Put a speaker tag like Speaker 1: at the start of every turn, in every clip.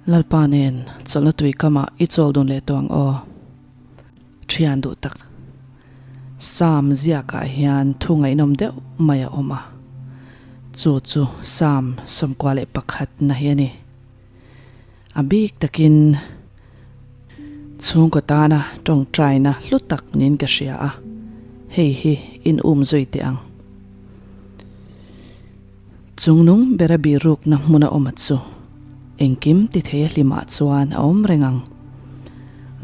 Speaker 1: Lalpa nen chawlhna tui kamah i chawl dun leh tawh ang aw. Thian duh tak. Psalm ziakah hian thu ngaihnawm deuh mai a awm a. Chu chu Psalm 91 na hi a ni. A bik takin chhungkaw tana tawngtaina hlu tak niin ka hria a, hei hi in um zui teh ang. Chungnung bera birukna hmuna awma chu engkim ti thei a hlimah chuan a awm reng ang.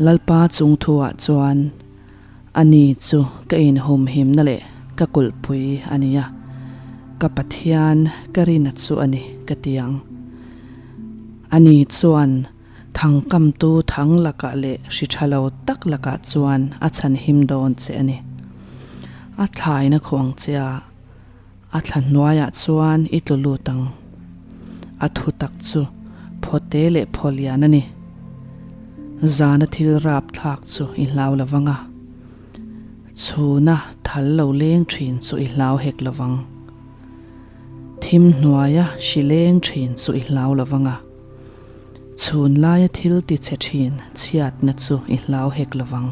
Speaker 1: Lalpa chungthuah chuan a ni chu ka inhumhimna leh ka kulhpui a ni a, ka Pathian ka rina chu a ni ka ti ang. A ni chuan thangkamtu thang lakah leh hri tha lo tak lakah chuan a chhanhim dawn che a ni. A thlaina khuang che a. A thla hnuaiah chuan i tlu lut ang. A thu tak chu phawte leh phaw lian a ni. Zana thil rap thlak chu i hlau lo vang a. Chhuna thal lo leng thin chu i hlau hek lo vang. Thim hnuaia hri leng thin chu i hlau lo vang a. Chhun laia thil ti chhe thin chhiatna chu i hlau hek lo vang.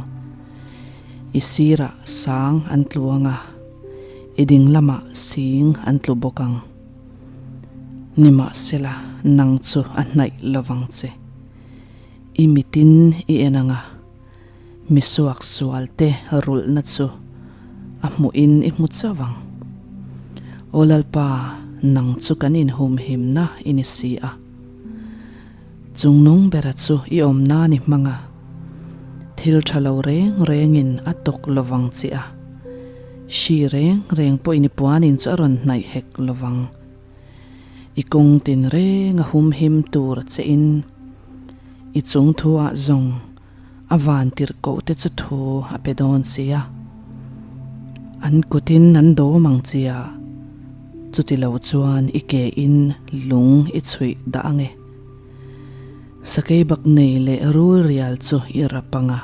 Speaker 1: I sirah sang an tlu ang a. I ding lamah sing an tlu bawk ang. Nimahsela, nang chu a hnaih lovang che. I mitin i en ang a, mi suaksual te rulhna chu a hmuhin i hmu chauh ang. Aw Lalpa, nang chu kan inhumhimna i ni si a. Chungnung bera chu i awm nan i hmang a, thil tha lo reng rengin a tawk lovang che a, hri reng reng pawhin i puanin chu a rawn hnaih hek lovang. I kawng tin reng a humhim tur che in, i chung thu ah zawng a van tirh koh te chu thu a pe dawn si a. An kutin an dawm ang chi a, chuti lo chuan i ke in lung i chhuih dah ang e. Sakei bak nei leh rul rial chu i rap ang a,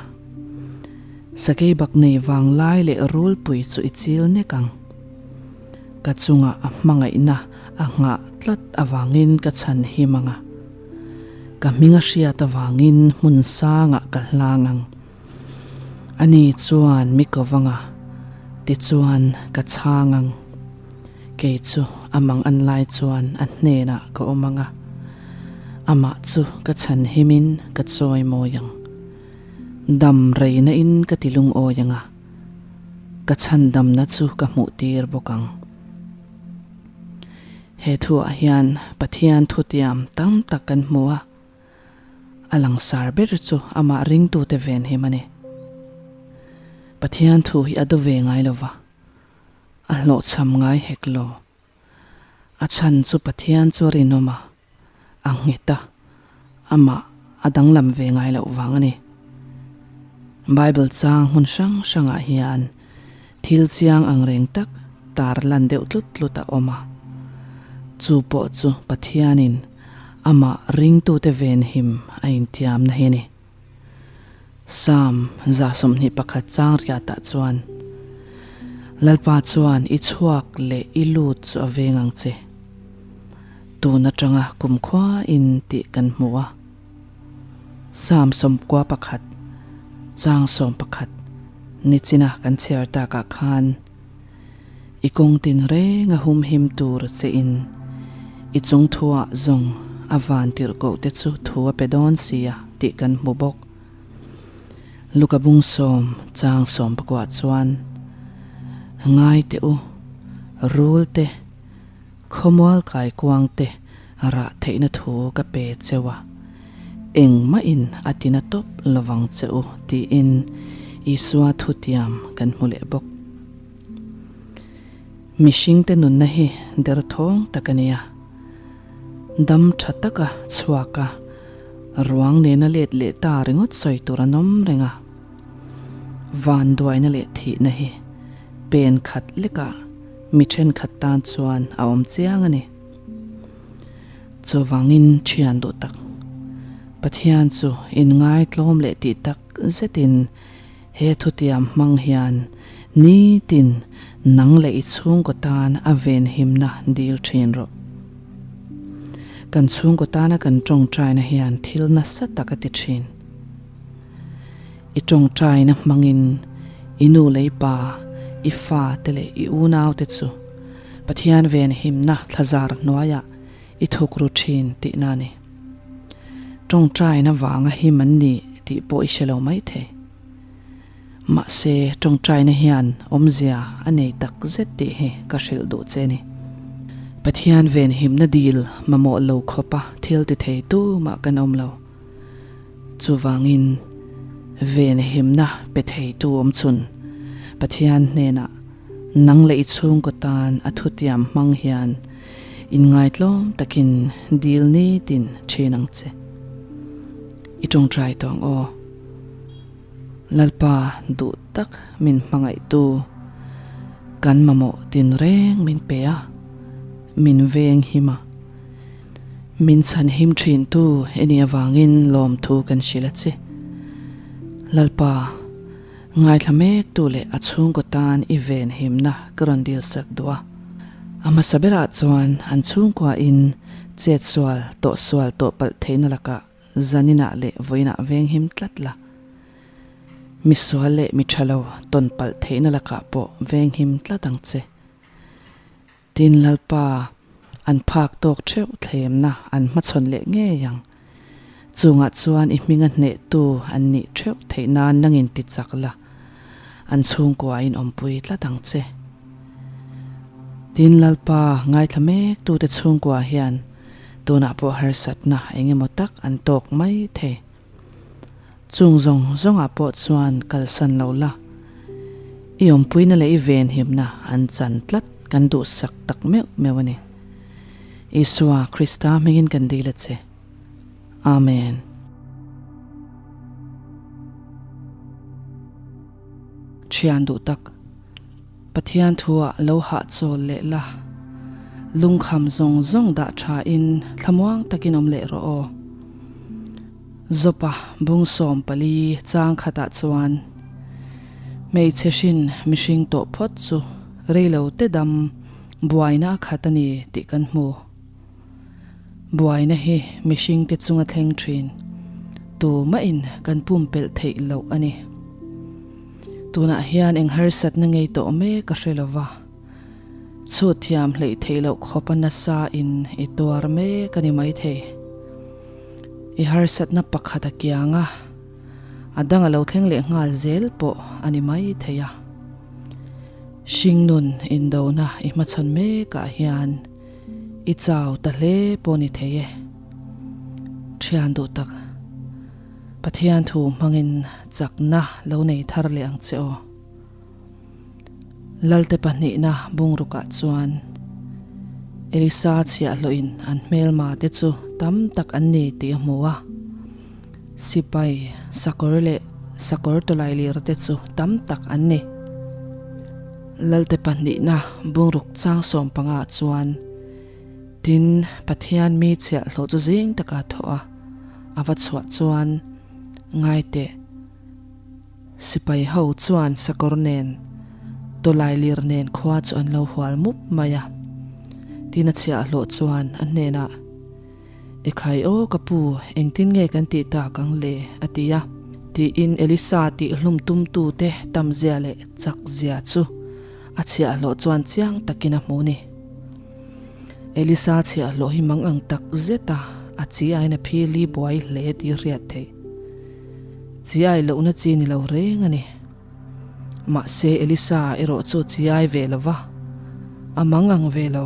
Speaker 1: sakei bak nei vanglai leh rulpui chu i chil nek ang. Ka chungah a hmangaihna a nghah tlat avangin ka chhan him ang a. Ka hming a hriat avangin hmun sangah ka hlang ang. Ani chuan mi ko vang a, tichuan ka chhang ang. Kei chu a mang an lai chuan a hnenah ka awm ang a, amah chu ka chhan himin ka chawi mawi ang. Dam reina in ka ti lungawi ang a, ka chhandamna chu ka hmuh tir bawk ang. He thuah hian Pathian thutiam tam tak kan hmu a, a langsar ber chu amah ringtute venhim a ni. Pathian thu hi a do ve ngai lo va, a hlawhchham ngai hek lo. A chhan chu Pathian chu a rinawm a, a nghet a, amah a danglam ve ngai loh vang a ni. Bible chang hmun hrang hrangah hian thil chiang ang reng tak tar lan deuh tlut tlut a awm a, chu pawh chu Pathianin amah ringtute venhim a intiamna hi a ni. Psalm 21 chang riatah chuan, Lalpa chuan i chhuak leh i lut chu a veng ang che. Tun atanga kumkhua in tih kan hmu a. Psalm 91 chang 11 nichina kan chhiar takah khan i kawng tin reng a humhim tur che in i chung thuah zawng a van tirhkoh te chu thu a pe dawn sia tih kan hmu bawk. Luka bung sawm chang sawm pakuah chuan ngai teh u, rul te, Khawmual kaikuang te rah theihna thu ka pe cheu a, engmah in a tina tawp lovang che u tiin Isua thutiam kan hmu leh bawk. Mihring te nunna hi derthawng tak a nia. Dam tha taka chhuak a, ruang nena let leh ta ringawt sawi tur an awm reng a. Vanduaina leh thihna hi pen khat lekah mi thenkhat tan chuan a awm chiang a ni. Chuvangin thian duh tak Pathian chu inngaitlawm leh tih tak zetin he thutiam hmang hian nitin nang leh i chhungkaw tan a venhimna dil thin rawh. Kan chhungkaw tana kan tawngtaina hian thil nasa tak a ti thin. I tawngtaina hmangin i nu leh i pa, i fa te leh i unau te chu Pathian venhimna thlazar hnuaiah i thuk ru thin tihna a ni. Tawngtaina vanga him an ni tih pawh i hre lo maithei. Mahse, tawngtaina hian awmzia a nei tak zet tih hi ka hrilh duh che ni. Pathian venhimna dil mamawh lo khawpa thil ti thei tumah kan awm lo. Chuvangin, venhimna pe theitu awm chhun Pathian hnenah nang leh i chhungkaw tan a thutiam hmang hian inngaitlawm takin dil nitin thin ang che. I tawngtai tawng aw. Lalpa duh tak min hmangaihtu, kan mamawh tinreng min pe a, min veng him a, min chhan him thintu i nih avangin lawmthu kan hrilh a che. Lalpa, ngaithla mektu leh a chhungkaw tan i ven himna ka rawn dilsak duh a. A hmasa berah chuan an chhungkuain chetsual tawhsual tawh palh theihna lakah Zaninah leh vawiinah venghim tlat la, misual leh mi tha lo tawn palh theihna lakah pawh venghim tlat ang che. Tin, Lalpa, an phak tawk theuh thlemna an hmachhawn leh ngei ang. Chungah chuan i hminga hnehtu an nih theuh theih nan nangin ti chak la, an chhungkuain awmpui tlat ang che. Tin, Lalpa, ngaithla mektute chhungkua hian Tunah pawh harsatna eng emaw tak an tawk mai thei. Chung zawng zawngah pawh chuan kalsan lo la, i awmpuina leh i venhimna an chan tlat kan duhsak tak meuh meuh a ni. Isua Krista hmingin kan dil a che. Amen. Thian duh tak. Pathian thuah lo hahchawl leh la, lungkham zawng zawng dah thain thlamuang takin awm leh rawh aw. Zopa bung 14 chang khatah chuan hmeichhe hrin mihring tawh phawt chu reilo te dam buaina a khat a ni tih kan hmu. Buaina hi mihringte chunga thleng thin, tumahin kan pumpelh theih loh a ni. Tunah hian eng harsatna ngei tawh mek ka hre lo va, chhut thiam hleih theih loh khawpa nasa in i tuar mek a ni maithei. I harsatna pakhat a kiang a, a dang a lo thleng leh nghal zel pawh a ni maithei a. Hringnun indona i hmachhawn mekah hian I chau ta hle pawh ni thei e. Thian duh tak, Pathian thu hmangin chakna lo nei thar leh ang che aw. Lalte pahnihna bungrukah chuan Elisa chhiahhlawhin an hmelma te chu tam tak an ni tih a hmu a. Sipai, sakawr leh sakawr tawlailir te chu tam tak an ni. Lalte pahnihna bungruk chang 15 ah chuan tin Pathian mi chhiahhlawh chu zing taka thawh a, a va chhuah chuan ngai teh. Sipai ho chuan sakawr nen tawlailir nen khua chu an lo hual mup mai a. Tin a chhiahhlawh chuan a hnenah. Ekhai aw ka pu, engtin nge kan tih tak ang le? a ti a. Tiin Elisa tih hlum tumtute tamzia leh chakzia chu a chhiahhlawh chuan chiang takin a hmu ni. Elisa chhiahhlawh hi mang ang tak zet a, a chi aiin a phili buai hle tih hriat theih. Chi ai lohna chi ni lo reng a ni. Mahse Elisa erawh chu chi ai ve lo va, a mang ang ve lo.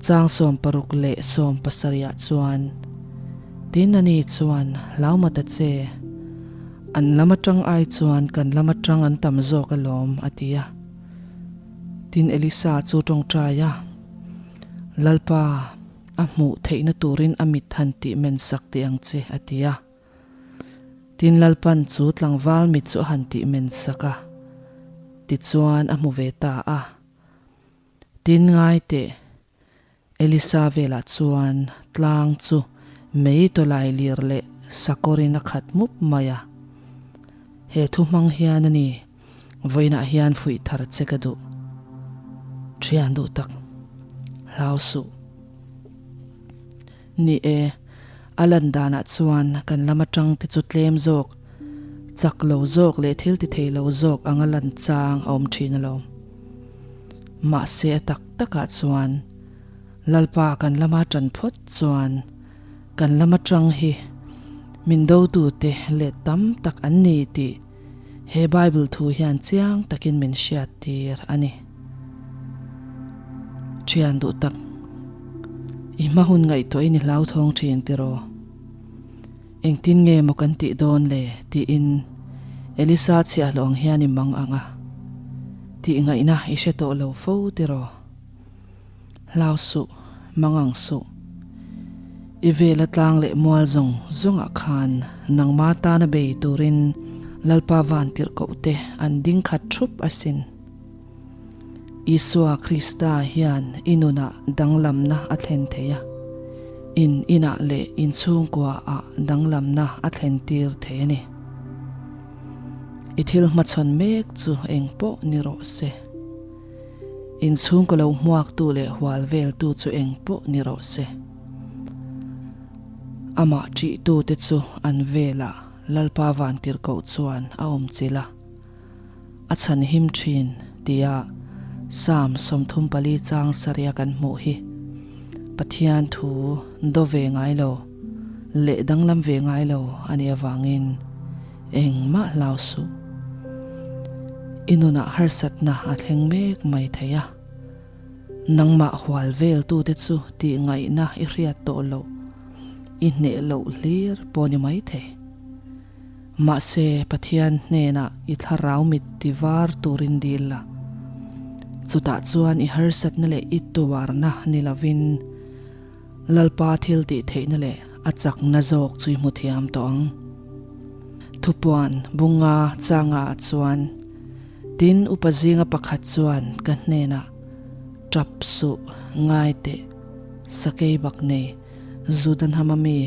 Speaker 1: Chang 60 leh 70 ah chuan, Tin ani chuan Hlauma ta che, an lam atang ai chuan kan lam atang an tam zawk alawm, a ti a. Tin Elisa chu tawngtai a, Lalpa, a hmuh theihna turin a mit han tih men sak teh ang che, a ti a. Tin Lalpan chu tlangval mit chu a han tih men sak a, tichuan a hmu ve ta a. Tin ngai teh, Elisa velah chuan tlang chu mei tawlai lir leh sakawrin a khat mup mai a. He thu hmang hian a ni, vawiinah hian fuih thar che ka duh. Thian duh tak, hlau suh. Ni e, a lan danah chuan kan lam atang te chu tlem zawk, chak lo zawk leh thil ti thei lo zawk anga lan chang a awm thin alawm. Mahse a tak takah chuan Lalpa kan lama tan phawt chuan kan lam atang hi min dotute let tam tak an ni tih He Bible thu hian chiang takin min hriattir a ni. Thian duh tak, i hma hun ngaihtuahin i hlauthawng thin tiraw? Engtin nge maw kan tih dawn le? tiin Elisa chhiahhlawh ang hian i mang ang a, tih ngaihna i hre tawh lo fo tiraw? Hlau suh, mangang suh. I vela tlang leh mual zawng zawngah khan nangma tana bei turin Lalpa vantirhkoh te an ding khat thup asin. Isua Krista hian i nunah danglamna a thlen thei a, in inah leh in chhungkuaah danglamna a thlen tir thei a ni. I thil hmachhawn mek chu eng pawh ni rawh se. Inchhungkaw lo hmuaktu leh hual veltu chu eng pawh ni rawh se. Amah ṭihtute chu an velah Lalpa Vantirhkoh chuan a awm chilh a, a chhan him ṭhin tia Psalm 34 chang sarih a kan hmuh hi Pathian thu do ve ngai lo leh danglam ve ngai lo a nih avangin Engmah hlau suh. I nunah harsatna a thleng mek mai thei a. Nangmah hual veltute chu tih ngaihna i hriat tawh loh, i hneh loh hlir pawh ni mai thei. Mahse, Pathian hnenah i thlarau mit ti var turin dil la. Chutah chuan i harsatna leh i tuarna ni lovin, Lalpa thil tih theihna leh a chakna zawk chu i hmu thiam tawh ang. Thupuan bunga changa ah chuan tin upa zinga pakhat chuan ka hnenah tap suh ngai teh sakei bak nei Zudanhama mi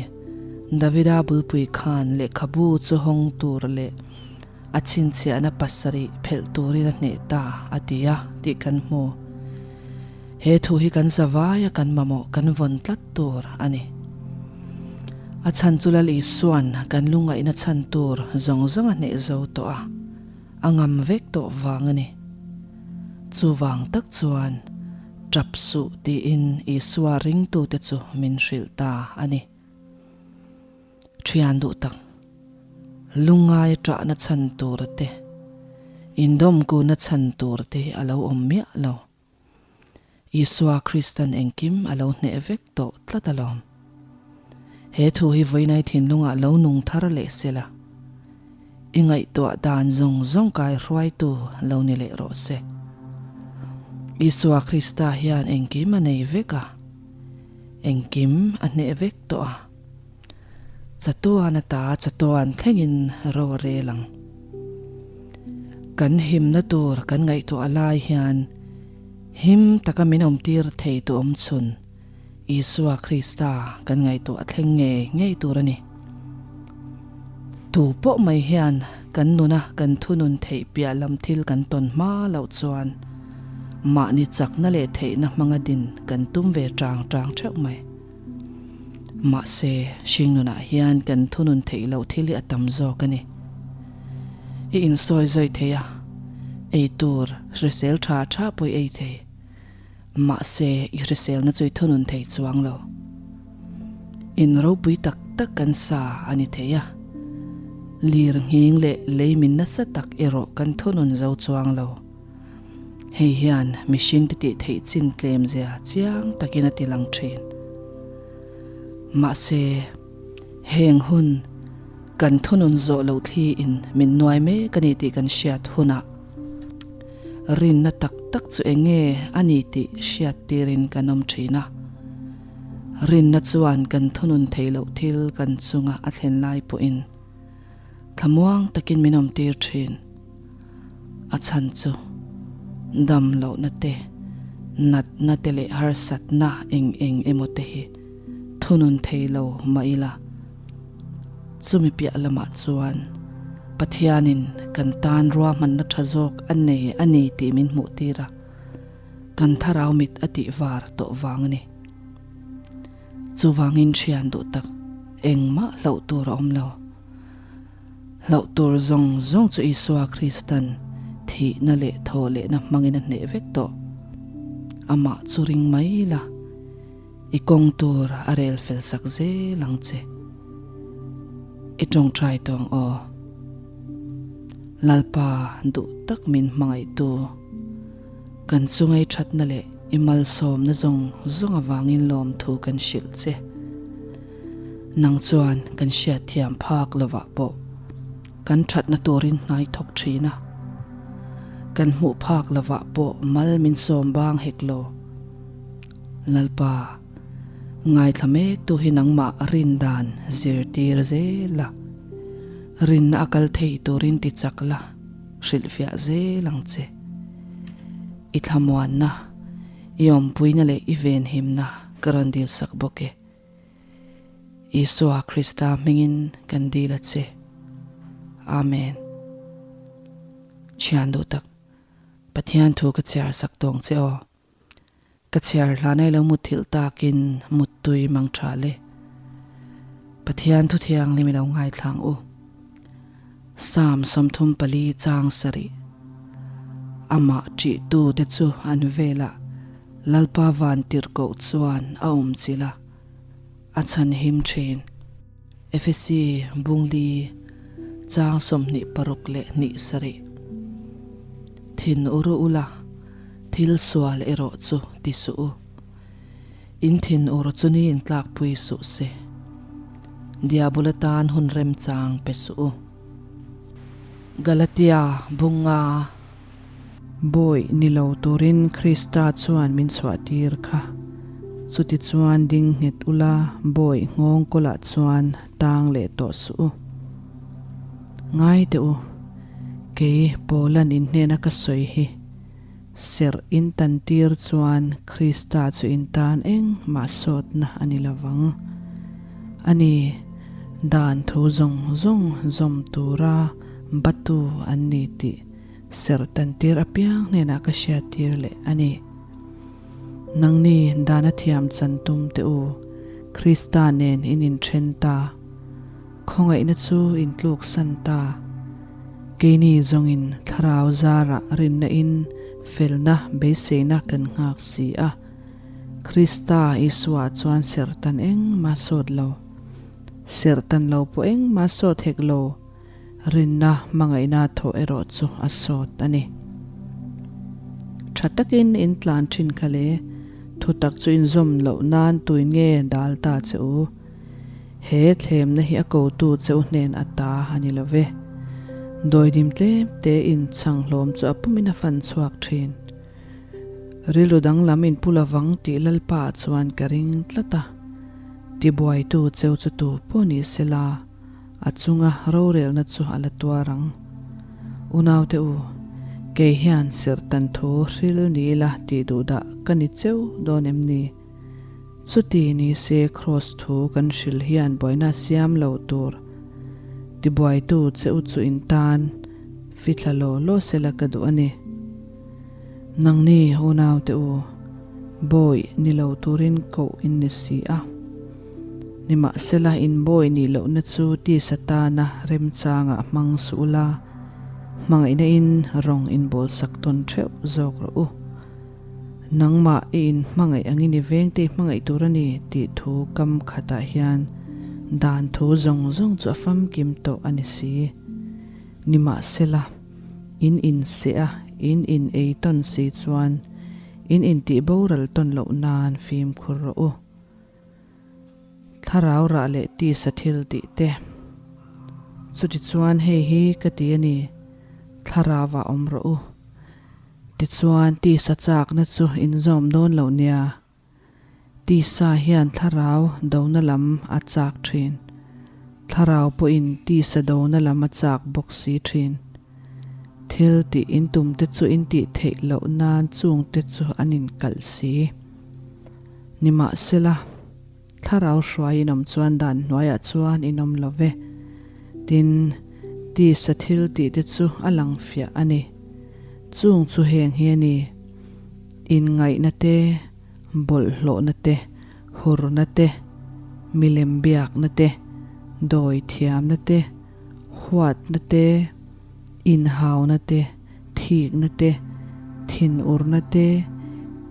Speaker 1: Davida bulpui khan lehkhabu chu hawng tur leh a chhinchhiahna pasarih phelh turin a hneh ta a ti a tih kan hmu. He thu hi kan zavaia kan mamawh kan vawn tlat tur a ni. A chhan chu Lal Isua'n kan lungaihna chhan tur zawng zawng a hneh zo tawh a, a ngam vek tawh vang a ni. Chuvang tak chuan tap suh tiin Isua ringtute chu min hrilh ta a ni. Thian duh tak, lungngai ṭahna chhan tur te, indawmkuna chhan tur te hi a lo awm miah lo. Isua Kristan engkim a lo hneh vek tawh tlat alawm. He thu hi vawiinai thinlungah lo nung thar leh sela, i ngaihtuah dan zawng zawng kai hruaitu lo ni leh rawh se. Isua Krista hian engkim a nei vek a, engkim a hneh vek tawh a. Chatuan ata chatuan thlengin ro a rel ang. Kan himna tur kan ngaihtuah lai hian him taka min awmtir thei tu awm chhun Isua Krista kan ngaihtuah thleng ngei ngei tur a ni. Tu pawh mai hian kan nuna kan thunun theih piah lam thil kan tawn hma loh chuan mahni chakna leh theihna hmanga din kan tum ve tang tang theuh mai. Mahse, hringnunah hian kan thunun theih loh thil hi a tam zawk a ni. I insawi zawih thei a, ei tur hrisel tha tha pawh i ei thei. Mahse, i hriselna chu i thunun thei chuang lo. In ropui tak tak kan sa a ni thei a, lir nghing leh lei min nasa tak erawh kan thunun zo chuang lo. Hei hian mihringte tih theih chin tlem zia chiang takin a ti lang thin. Mahse, heng hun kan thunun zawh loh thli in min nuai mek a ni tih kan hriat hunah rinna tak tak chu eng nge a ni tih hriat tirin kan awm thin a. Rinna chuan kan thunun theih loh thil kan chunga a thlen lai pawhin Thlamuang takin min awmtir thin. A chhan chu dam lohna te, natna te leh harsatna eng eng emaw te hi thunun thei lo mah ila. Chumi piah lamah chuan Pathianin kan tan ruahmanna tha zawk a nei a ni tih min hmuh tir a, kan thlarau mit a tih var tawh vang a ni. Chuvangin thian duh tak engmah hlauh tur a awm lo. Hlauh tur zawng zawng chu Isua Kristan thihna leh thawhlehna hmangin a hneh vek tawh. Amah chu ring mai la, i kawng tur a rel fel sak zel ang che. I tawngtai tawng aw. Lalpa duh tak min hmangaihtu. Kan chungai thatna leh i malsawmna zawng zawng avangin lawmthu kan hrilh che. Nang chuan kan hriatthiam phak lovah pawh kan thatna turin hnai thawk thin a. Kan hmuh phak lovah pawh mal min sawm bang hek lo. Lalpa, ngaithla mektu hi nangmah rin dan zirtir zel la, rinna a kal thei turin ti chak la, hrilhfiah zel ang che. I thlamuanna, i awmpuina leh i venhimna ka rawn dilsak bawk e. Isua Krista hmingin kan dil a che. Amen. Thian duh tak, Pathian thu ka chhiar sak tawng che aw. Ka chhiar hlan ai lo mutthilh takin muttui mang tha le. Pathian thu thianghlim i lo ngaithlang u. Psalm 34 chang sarih. Amah ṭihtu te chu an velah Lalpa van tirhkoh chuan a awm chilh a, a chhanhim ṭhin. Efesi bungli chang 26 leh hnih sarih. Thin uru ula, thil sual erawh chu ti suh u. In thin ur chu ni in tlakpui suh se. Diabul atan hun remchang pe suh u. Galatia bunga Bawi ni lo turin Krista chuan min chhuahtir kha. Chutichuan ding nghet ula bawi nghawng kawlah chuan tang leh tawh suh u. Ngai teh u, kei Paulan in hnena ka sawi hi, serh in tantir chuan Krista chu in tan engmah sawtna a ni lovang. A ni, dan thu zawng zawng zawm tura batu an ni tih Serh tantir apiang hnenah ka hriattir leh a ni. Nangni dana thiam chan tum teh u, Krista nen in inthen ta. Khawngaihna chu in tluksan ta. Keini zawngin thlarau zarah rinna in felna beiseina kan nghak si a. Krista Isua chuan serh tan engmah sawt lo. Serh tan lo pawh engmah sawt hek lo. Rinna hmangaihna thawh erawh chu a sawt a ni. Tha takin in tlan thin kha le, thutak chu inzawm loh nan tuin nge dal ta che u? He thlemna hi a kotu che u hnen a ta a ni lo ve. Dawidim tlem te in chhang hlawm chu a pumin a fan chhuak thin. Rilru danglam in pu lovang tih Lalpa ah chuan ka ring tlat a, tibuaitu cheu chu tu pawh ni sela, A chunga rorelna chu a la tuar ang. Unaute u, kei hian serhtan thu hril ni ila tih duh dah ka ni cheu dawn em ni? Chuti ni se Kraws thu kan hril hian buaina siam lo tur tibuaitu che u chu in tan fithla law law sela ka duh a ni. Nangni unaute u, bawi ni lo turin koh in ni si a. Nimahsela in bawi nih lohna chu tisa tana remchangah hmang suh ula, hmangaihna in rawng in bawlsak tawn theuh zawk rawh u. Nangmah i in hmangaih angin i vengte i hmangaih tur a ni tih thu kam khatah hian dan thu zawng zawng chu a famkim tawh a ni si. Nimahsela in inseh a, in in ei tawn si chuan in intih boral tawn loh nan fimkhur rawh u. Thlarau rah leh tisa thil tih te. Chutichuan hei hi ka ti a ni, Thlarauah awm rawh u. Tichuan tisa chakna chu inzawm dawn loh nia. Tisa hian thlarau dona lam a chak thin. Thlarau pawhin tisa dona lam a chak bawk si thin. Thil tih intum te chu intih theih loh nan chung te chu an inkalh si. Nimahsela, thlarau hruai in awm chuan dan hnuaiah chuan in awm lo ve. Tin, tisa thil tih te chu a lang fiah a ni. Chung chu heng hi a ni, inngaihna te, bawlhhlawhna te, hurna te, Milem biakna te, dawi thiamna te, huatna te, inhauna te, thikna te, thinurna te,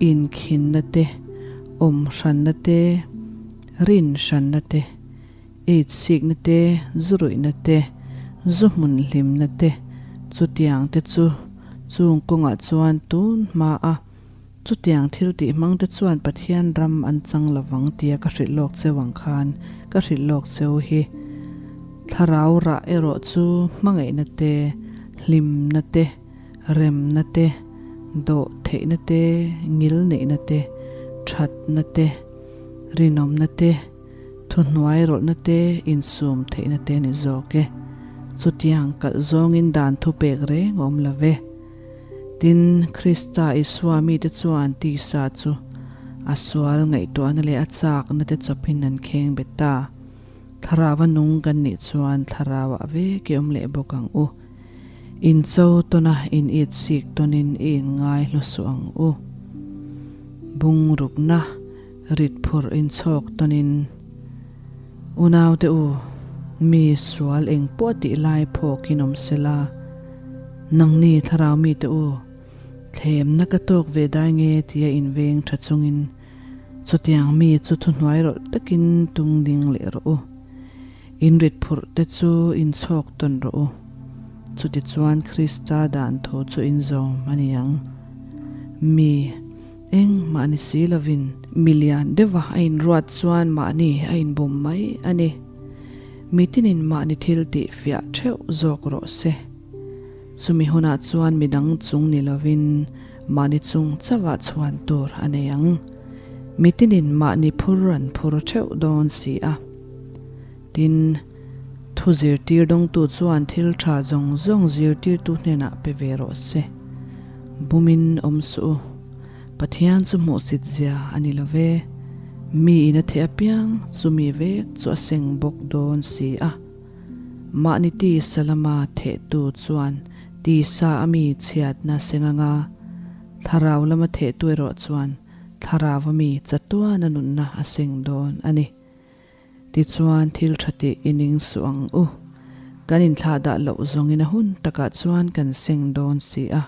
Speaker 1: inkhinna te, awmhranna te, rinhranna te, eitsikna te, zuruihna te, zu hmun hlimna te, chutiang te chu chung kawngah chuan tun hma a chutiang thil tih hmang te chuan Pathian ram an chang lovang tia ka hrilh lawk cheu ang khan ka hrilh lawk cheu hi. Thlarau rah erawh chu hmangaihna te, hlimna te, remna te, dawh theihna te, ngilneihna te, thatna te, rinawmna te, Thuhnuai rawlhna te, insum theihna te a ni zawk e. Chutiang kalh zawngin dan thupek reng a awm lo ve. Tin, Krista Isua mite chuan tisa chu a sual ngaihtuahna leh a chakna te chawpin an kheng bet ta. Thlarau a nung kan nih chuan thlarauah vek i awm leh bawk ang u. Incho tawna in it sik tawnin i inngai hlu suh ang u. Bungrukna. Rit phurh inchhawk tawnin, Unaute u, mi sual eng pawh tih lai phawkin awm sela, nangni thlarau mite u, thlemna ka tawk ve dai nge tia inveng tha chungin chutiang mi chu thuhnuai rawlh takin tung ding leh rawh u. In rit phurh te chu inchhawk tawn rawh u. Chutichuan Krista dan thu chu inzawm a ni ang. Mi. Eng mahni si lovin mi lian deuha a inruat chuan mahni a inbum mai a ni. Mitinin mahni thil tih fiah theuh zawk rawh se. Chumi hunah chuan midang chung ni lovin mahni chung chauhah chhuan tur a nei ang. Mitinin mahni phur an phur theuh dawn si a. Tin, thu zirtir dawngtu chuan thil tha zawng zawng zirtirtu hnenah pe ve rawh se. Bumin awm suh u. Pathian chu hmuhsit zia a ni lo ve. Mi in a theh apiang chu mi vek chu a seng bawk dawn si a. Mahni tisa lama thehtu chuan tisa a mi chhiatna seng anga thlarau lama thehtu erawh chuan thlarau a mi chatuana nunna a seng dawn a ni. Tichuan thil tha tih i ning suh ang u. Kan inthlah dah loh zawngin a hun takah chuan kan seng dawn si a.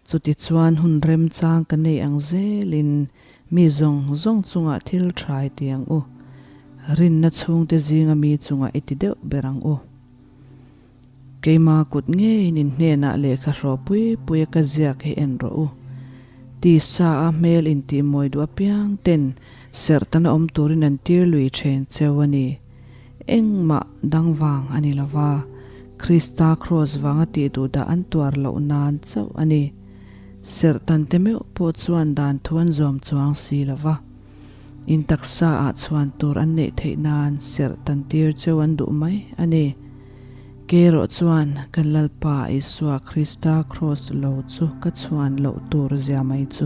Speaker 1: Chutichuan hun remchang ka nei ang zelin mi zawng zawng chungah thil tha i ti ang u. Rinna chhungte zinga mi chungah i ti deuh ber ang u. Keima kut ngeiin in hnenah lehkha hrawh pui pui a ka ziak hi en rawh u. Tisa a hmel intihmawi duh apiang ten serhtana awm turin an tir lui then cheu a ni. Engmah dang vang a ni lova, Krista kraws vanga tih duh dah an tuar loh nan chauh a ni. Serhtan te meuh pawh chuan dan thu an zawm chuang si lova. In taksa ah chhuan tur an neih theih nan serh tan tir cheu an duh mai a ni. Keirawh chuan kan Lalpa Isua Krista kraws lo chu ka chhuan loh tur zia mai chu.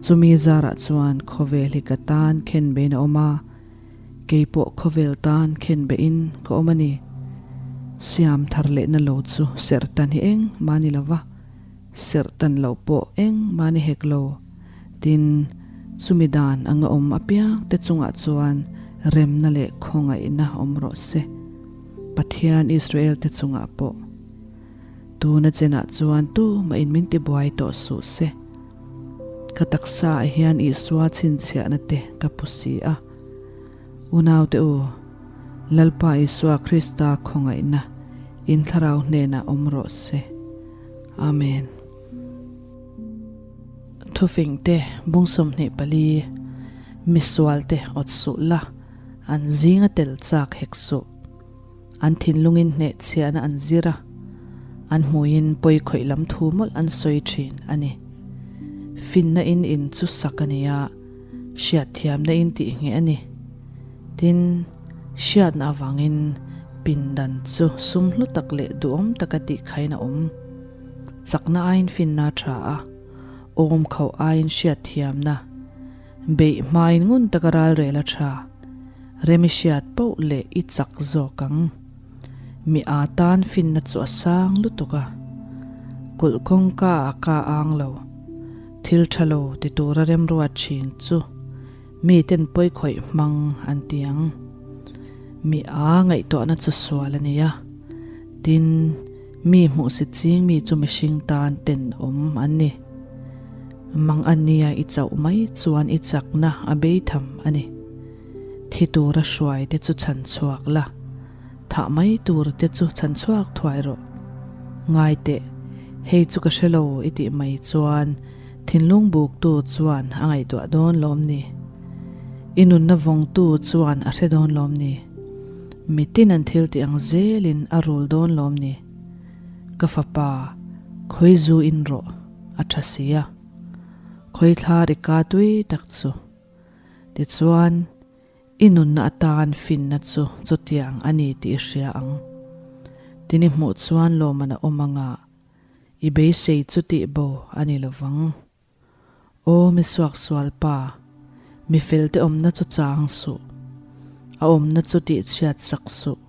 Speaker 1: Chumi zarah chuan khawvel hi ka tan khen bein a awm a, kei pawh khawvel tan khen bein ka awm a ni. Siam thar lehna lo chu serh tan hi eng mah ni lova, serh tan loh pawh eng mah ni hek lo. Tin, chumi dan anga awm apiang te chungah chuan remna leh khawngaihna awm rawh se. Pathian Israel te chungah pawh. Tuna chenah chuan tumah in min tibuai tawh suh se. Ka taksa ah hian Isua chhinchhiahna te ka pu si a. Unaute u, Lalpa Isua Krista khawngaihna in thlarau hnenah awm rawh se. Amen. Thufing te bung 24, Misual te awt suh la, an zinga tel chak hek suh. An thinlungin hnehchhiahna an zir a, an hmuiin pawi khawih lam thu mawlh an sawi thin a ni. Finna in in chu sak a ni a, hriatthiamna in tih ngheh a ni. Tin, hriatna avangin pindan chu sum hlu tak leh duhawm taka tih khain a awm. Chakna aiin finna a tha a, awm khauh aiin hriatthiamna, beih hmain ngun taka ralrel a tha. Rem i hriat poh leh i chak zawk ang. Mi aa tan finna chu a sang lutuk a, kulh kawngka a ka ang lo. Thil tha lo ti tura remruat thin chu. Miten pawi khawih hmang an ti ang. Mi a ngaihtuahna chu sual a ni a, tin, mi hmuhsit ching mi chu mihring tan tenawm an ni. Mang a nia i chauh mai chuan i chakna a bei tham a ni. Thi tura hruai te chu chhan chhuak la, thah mai tur te chu chhan chhuak thuai rawh. Ngai teh, hei chu ka hre lo i tih mai chuan thinlung buktu chuan a ngaihtuah dawn lawm ni? I nunna vawngtu chuan a hre dawn lawm ni? Mitin an thil tih ang zelin a rul dawn lawm ni? Ka fapa, khawi zu in rawh, a tha si a. Khawi thla ri ka tui tak chu. Tichuan, i nunna atan finna chu chutiang a ni tih i hria ang. Tin i hmuh chuan lawmman a awm anga i beisei chu tih bo a ni lovang. Aw mi suaksual pa, mi felte awmna chu chang suh, a awmna chu tihchhiat sak suh.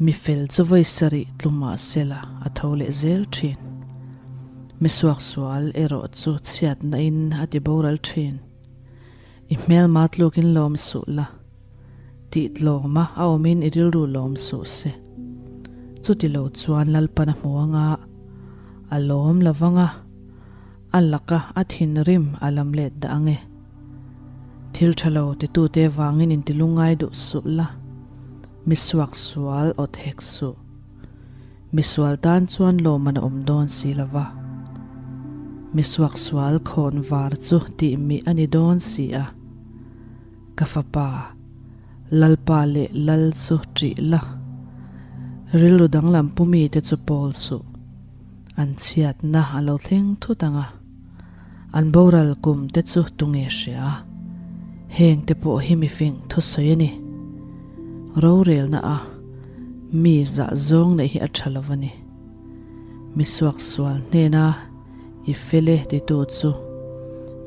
Speaker 1: Mi fel chu vawi sarih tlu mah sela a tho leh zel thin. Mi suaksual erawh chu chhiatna in a ti boral thin. I hmelma tlukin lawm suh la, tih tlawma a awmin i rilru lawm suh se. Chuti lo chuan Lalpan a hmu anga, a lawm lo vang a, a laka a thinrim a lam let dah ang e. Thil tha lo titute vangin intilungai duh suh la, mi suaksual awt hek suh. Misual tan chuan lawmman a awm dawn si lo va, mi suaksual khawn var chu tih mih a ni dawn si a. Ka fapa, Lalpa leh Lal chu ṭih la, rilru danglam pu mite chu pawl suh. An chhiatna a lo thleng thut ang a, an boral kum te chu tunge hria? Heng te pawh hi mifing thusawi a ni. Rorelna a mi zah zawng neih hi a tha lo a ni. Mi suaksual hnena i fel e titu chu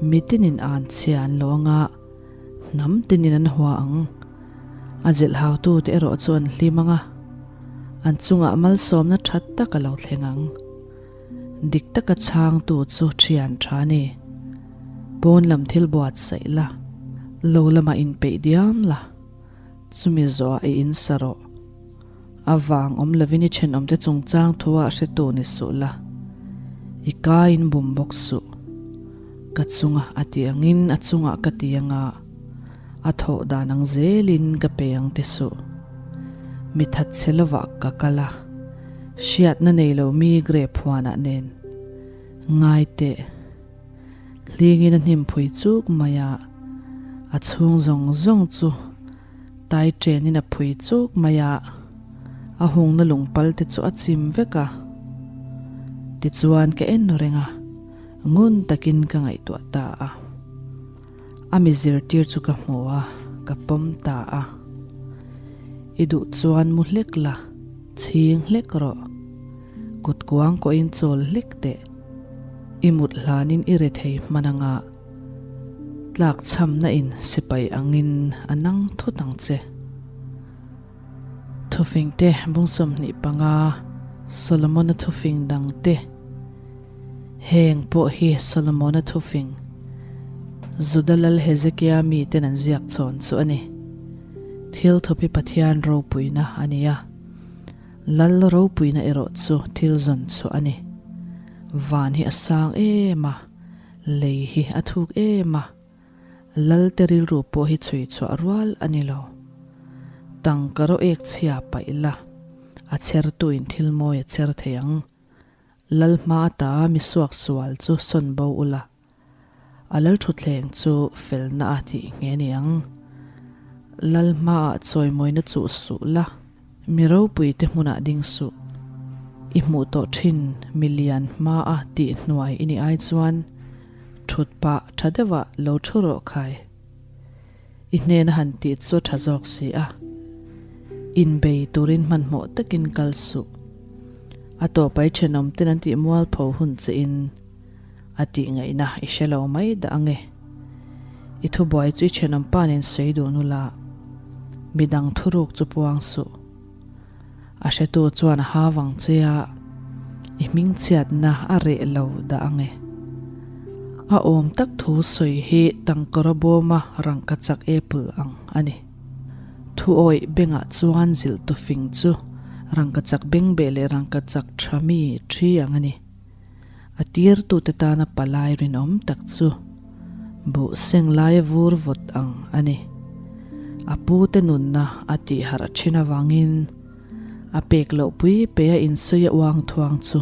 Speaker 1: mi tinin an chhia an lo anga hnam tinin an hua ang. A zilhhautute erawh chu an hlim ang a, an chungah malsawmna tha tak a lo thleng ang. Dik taka chhangtu chu thian tha a ni. Pawn lam thil buatsaih la, lo lamah inpeih diam la, chumi zawhah i insa rawh. A vang awm lovin i thenawmte chungchang thuah hretu ni suh la, i kaiin bum bawk suh. Ka chunga a ti angin a chungah ka ti anga a thawh dan ang zelin ka pe ang ti suh. Mi thatchhe lovah ka kal a, hriatna nei lo mi grape huanah nen ngai teh. Hlingin a hnim phui chuk mai a, a chhung zawng zawng chu tai chenin a phui chuk mai a, a hungna lungpal te chu a chim vek a. Tichuan ka en reng a, ngun takin ka ngaihtuah ta a. A mi zirtir chu ka hmu a, ka pawm ta a. I duh chuan mu hlek la, chhing hlek rawh. Kut kuang kawhin chawl hlek teh. I mut hlanin i re thei hman anga tlak chhamna in sipai angin a nang thut ang che. Thufing te bung 25 Solomona thufing dang te Heng pawh hi Solomona thufing Juda lal Hezekia miten an ziak chhawn chu a ni. Thil thupi Pathian ropuina a ni a. Lal ropuina erawh chu thil zawn chhuah a ni. Van hi a sang em a, lei hi a thuk em a, lal te rilru pawh hi chhui chhuah rual a ni lo. Tangka rawh ek chhia paih la, a chhertuin thil mawi a chher thei ang. Lal hma ata mi suaksual chu sawn bo ula, A lal thutthleng chu felna a tih nghe ni ang. Lal hmaah chawimawina chuh suh la, mi ropuite hmunah ding suh. I hmuh tawh thin mi lian hmaa tih hnuai i nih ai chuan thut pah tha deuhah lo thu rawh khai. I hnena han tih chu a tha zawk si a. Inbei turin hmanhmawh takin kal suh. A tawpai thenawmten an tih mualpho hun che in. A tih ngaihna i hre lo mai dah ange. I thubuai chu i thenawm pa nen sawi dun ula, midang thuruk chu puang suh. A hretu chuan a ha vang che a, i hmingchhiatna a reh lo dah ange. A awm tak thu sawi hi tangkawra bawma rangkachak apple ang a ni. Thuawih bengah chuan zilh tu fing chu rangkachak bengbeh leh rangkachak tha mi thi ang a ni. A tirtute tana palai rinawm tak chu buh seng laia vur vawt ang a ni. A pute nunna a tihharh thin avangin a pek loh pui peia insawi a uang thuang chu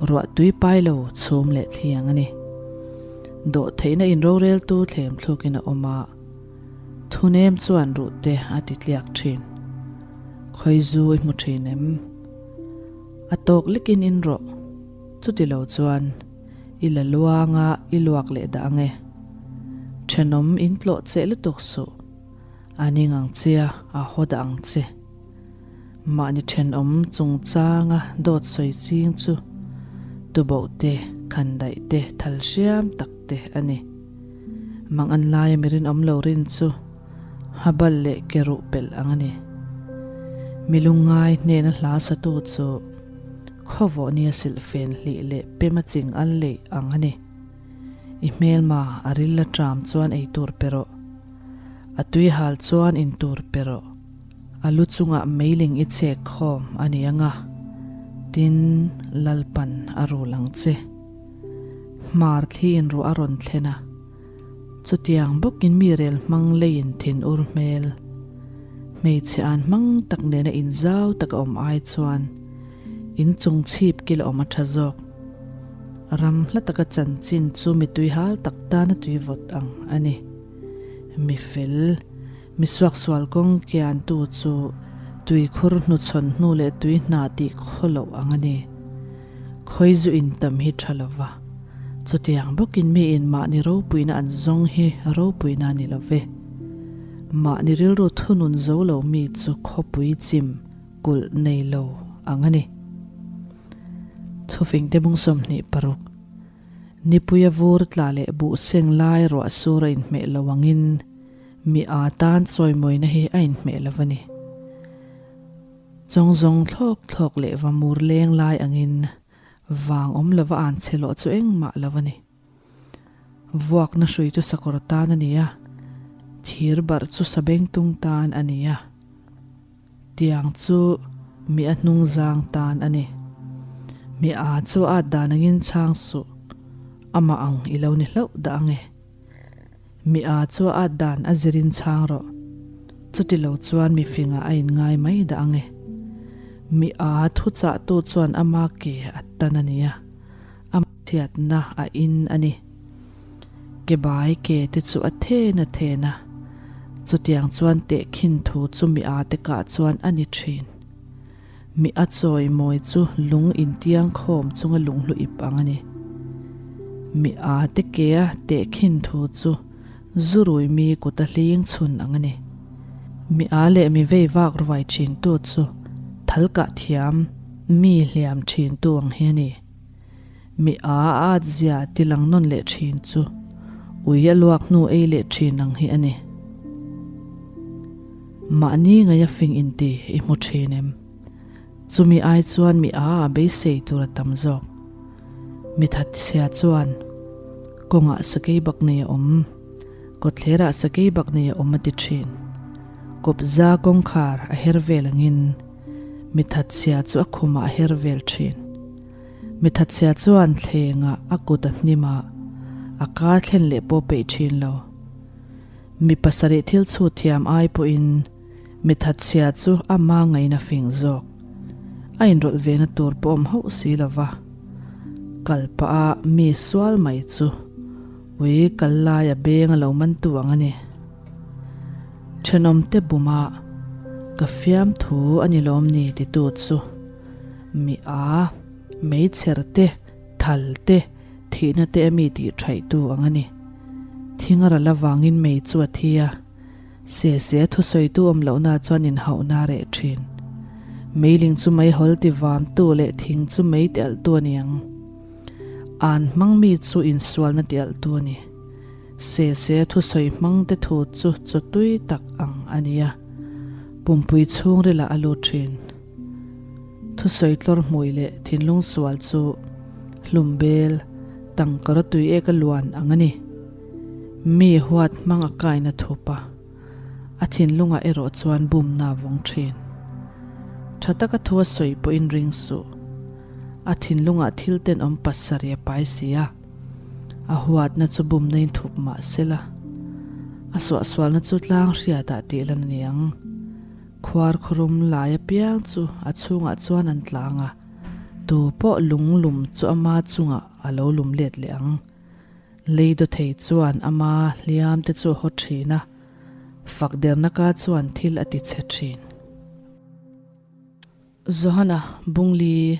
Speaker 1: ruah tui pai lo chhum leh thli ang a ni. Dawhtheihna inroreltu thlem thlukin a awm a, thunem chuan ruhte a ti tliak thin. Khawizu i hmu thin em? A tawk lekin in rawh. Chuti lo chuan i la luanga i luak leh dah ange. Thenawm in tlawh cheh lutuk suh. A ning ang che a, a haw dah ang che. Mahni thenawm chungchanga dawt sawi ching chu tuboh te, khandaih te, thal hriam tak te a ni. Mang an laia mi rinawm lo rin chu Habal leh ke ruh pelh ang a ni. Mi lungngai hnena hla satu chu khawvawh nia silhfen hlih leh pema ching al leih ang a ni. I hmelma a ril a ṭam chuan ei tur pe rawh. A tui hal chuan in tur pe rawh. A lu chungah meiling i chhek khawm a ni ang a, tin Lalpan a rul ang che. Hmar thli in ruah a rawn thlen a. Chutiang bawkin mi rel hmang leiin thin ur hmel, hmeichhe an hmang tak nena inzau taka awm ai chuan inchung chhip kil a awm a tha zawk. Ram hla taka chanchin chu mi tuihal tak tana tui vawt ang a ni. Mi fel, mi suaksual kawng kiantu chu tuikhur hnuchhawn hnu leh tui hna tih khaw loh ang a ni. Khawi zu intam hi tha lova, chutiang bawkin miin mahni ropuina an zawng hi ropuina a ni lo ve. Mahni rilru thunun zo lo mi chu khawpui chim kulh nei lo ang a ni. Thufingte bung 26, Nipuia vur tla leh buh seng lai ruah sur a inhmeh lo angin mi aa tan chawimawina hi a inhmeh lo a ni. Chawng zawng thlawk thlawk leh va mur leng lai angin vang awm lova an che lawh chu engmah lo a ni. Vuakna hrui chu sakawr tan a ni a, thir barh chu sabengtung tan a ni a, tiang chu mi a hnung zang tan a ni. Mi a chu a at dan angin chhang suh, amah ang i lo ni hlauh dah ang e. Mi a chu a at dan a zirin chhang rawh. Chuti lo chuan mi fingah a inngai mai dah ang e. Mi a thu chahtu chuan ama ke a tan a nia, a chhiatna a in a ni. Ke bai ke te chu a then a then a, chutiang chuan tehkhin thu chu mi a te kah chuan a ni thin. Mi a chawi mawi chu lung intiang khawm chunga lunghlu ip ang a ni. Mi a te kea tehkhin thu chu zurui mi kuta hling chhun ang a ni. Mi a leh mi vei vak ruai thintu chu thal kah thiam mi hliam thintu ang hi a ni. Mi a at zia ti lang nawn leh thin chu ui a luak hnu ei leh thin ang hi a ni. Mahni ngaia fing inti i hmu thin em? Chumi ai chuan mi a a beisei tur a tam zawk. Mi thatchhia chuan kawngah sakei bak nei a awm, kawtthlerah sakei bak nei a awm a ti thin. Kawpza kawngkhar a her vel angin mi thatchhia chu a khumah a her vel thin. Mi thatchhia chuan thlengah a kut a hnim a, a ka thlen leh pawh peih thin lo. Mi pasarih thil chhut thiam ai pawhin mi thatchhia chu ama ngaina fing zawk. A inrawlh vena tur pawh awm hauh si lo va. Kal pah a mi sual mai chu ui kal laia beng a lo mantu ang a ni. Thenawmte buma ka fiamthu a ni lawm ni titu chu mi a, meichher te, thal te, thihna te a mi tih thaihtu ang a ni. Thing a ral avangin mei chu a thi a, se se a thusawitu awm lohna chuan inhauhna a reh thin. Meiling chu meihawl ti vamtu leh thing chu mei ti alhtu a ni ang. An hmang mi chu insualna ti alhtu a ni. Se se a thusawi hmang te thu chu chaw tui tak ang a ni a, pumpui chhungrilah a lut thin. Thusawi tlawr hmui leh thinlung sual chu hlum bel, Tangkara tui ek a luan ang a ni. Mi huat hmang a kaina thup a, a thinlungah erawh chuan bumna a vawng thin. Tha taka thu a sawi pawhin ring suh. A thinlungah thil tenawm pasarih a pai si a, a huatna chu bumna in thup mah sela, a suahsualna chu tlang hriatah tih lan a ni ang. Khuar khurum lai apiang chu a chhungah chuan an tlang a, tu pawh lung lum chu ama chungah a lo lum let leh ang. Lei dawthei chuan ama hliam te chu a haw thin a, fak derna ka chuan thil a ti chhe thin. Johana Bungli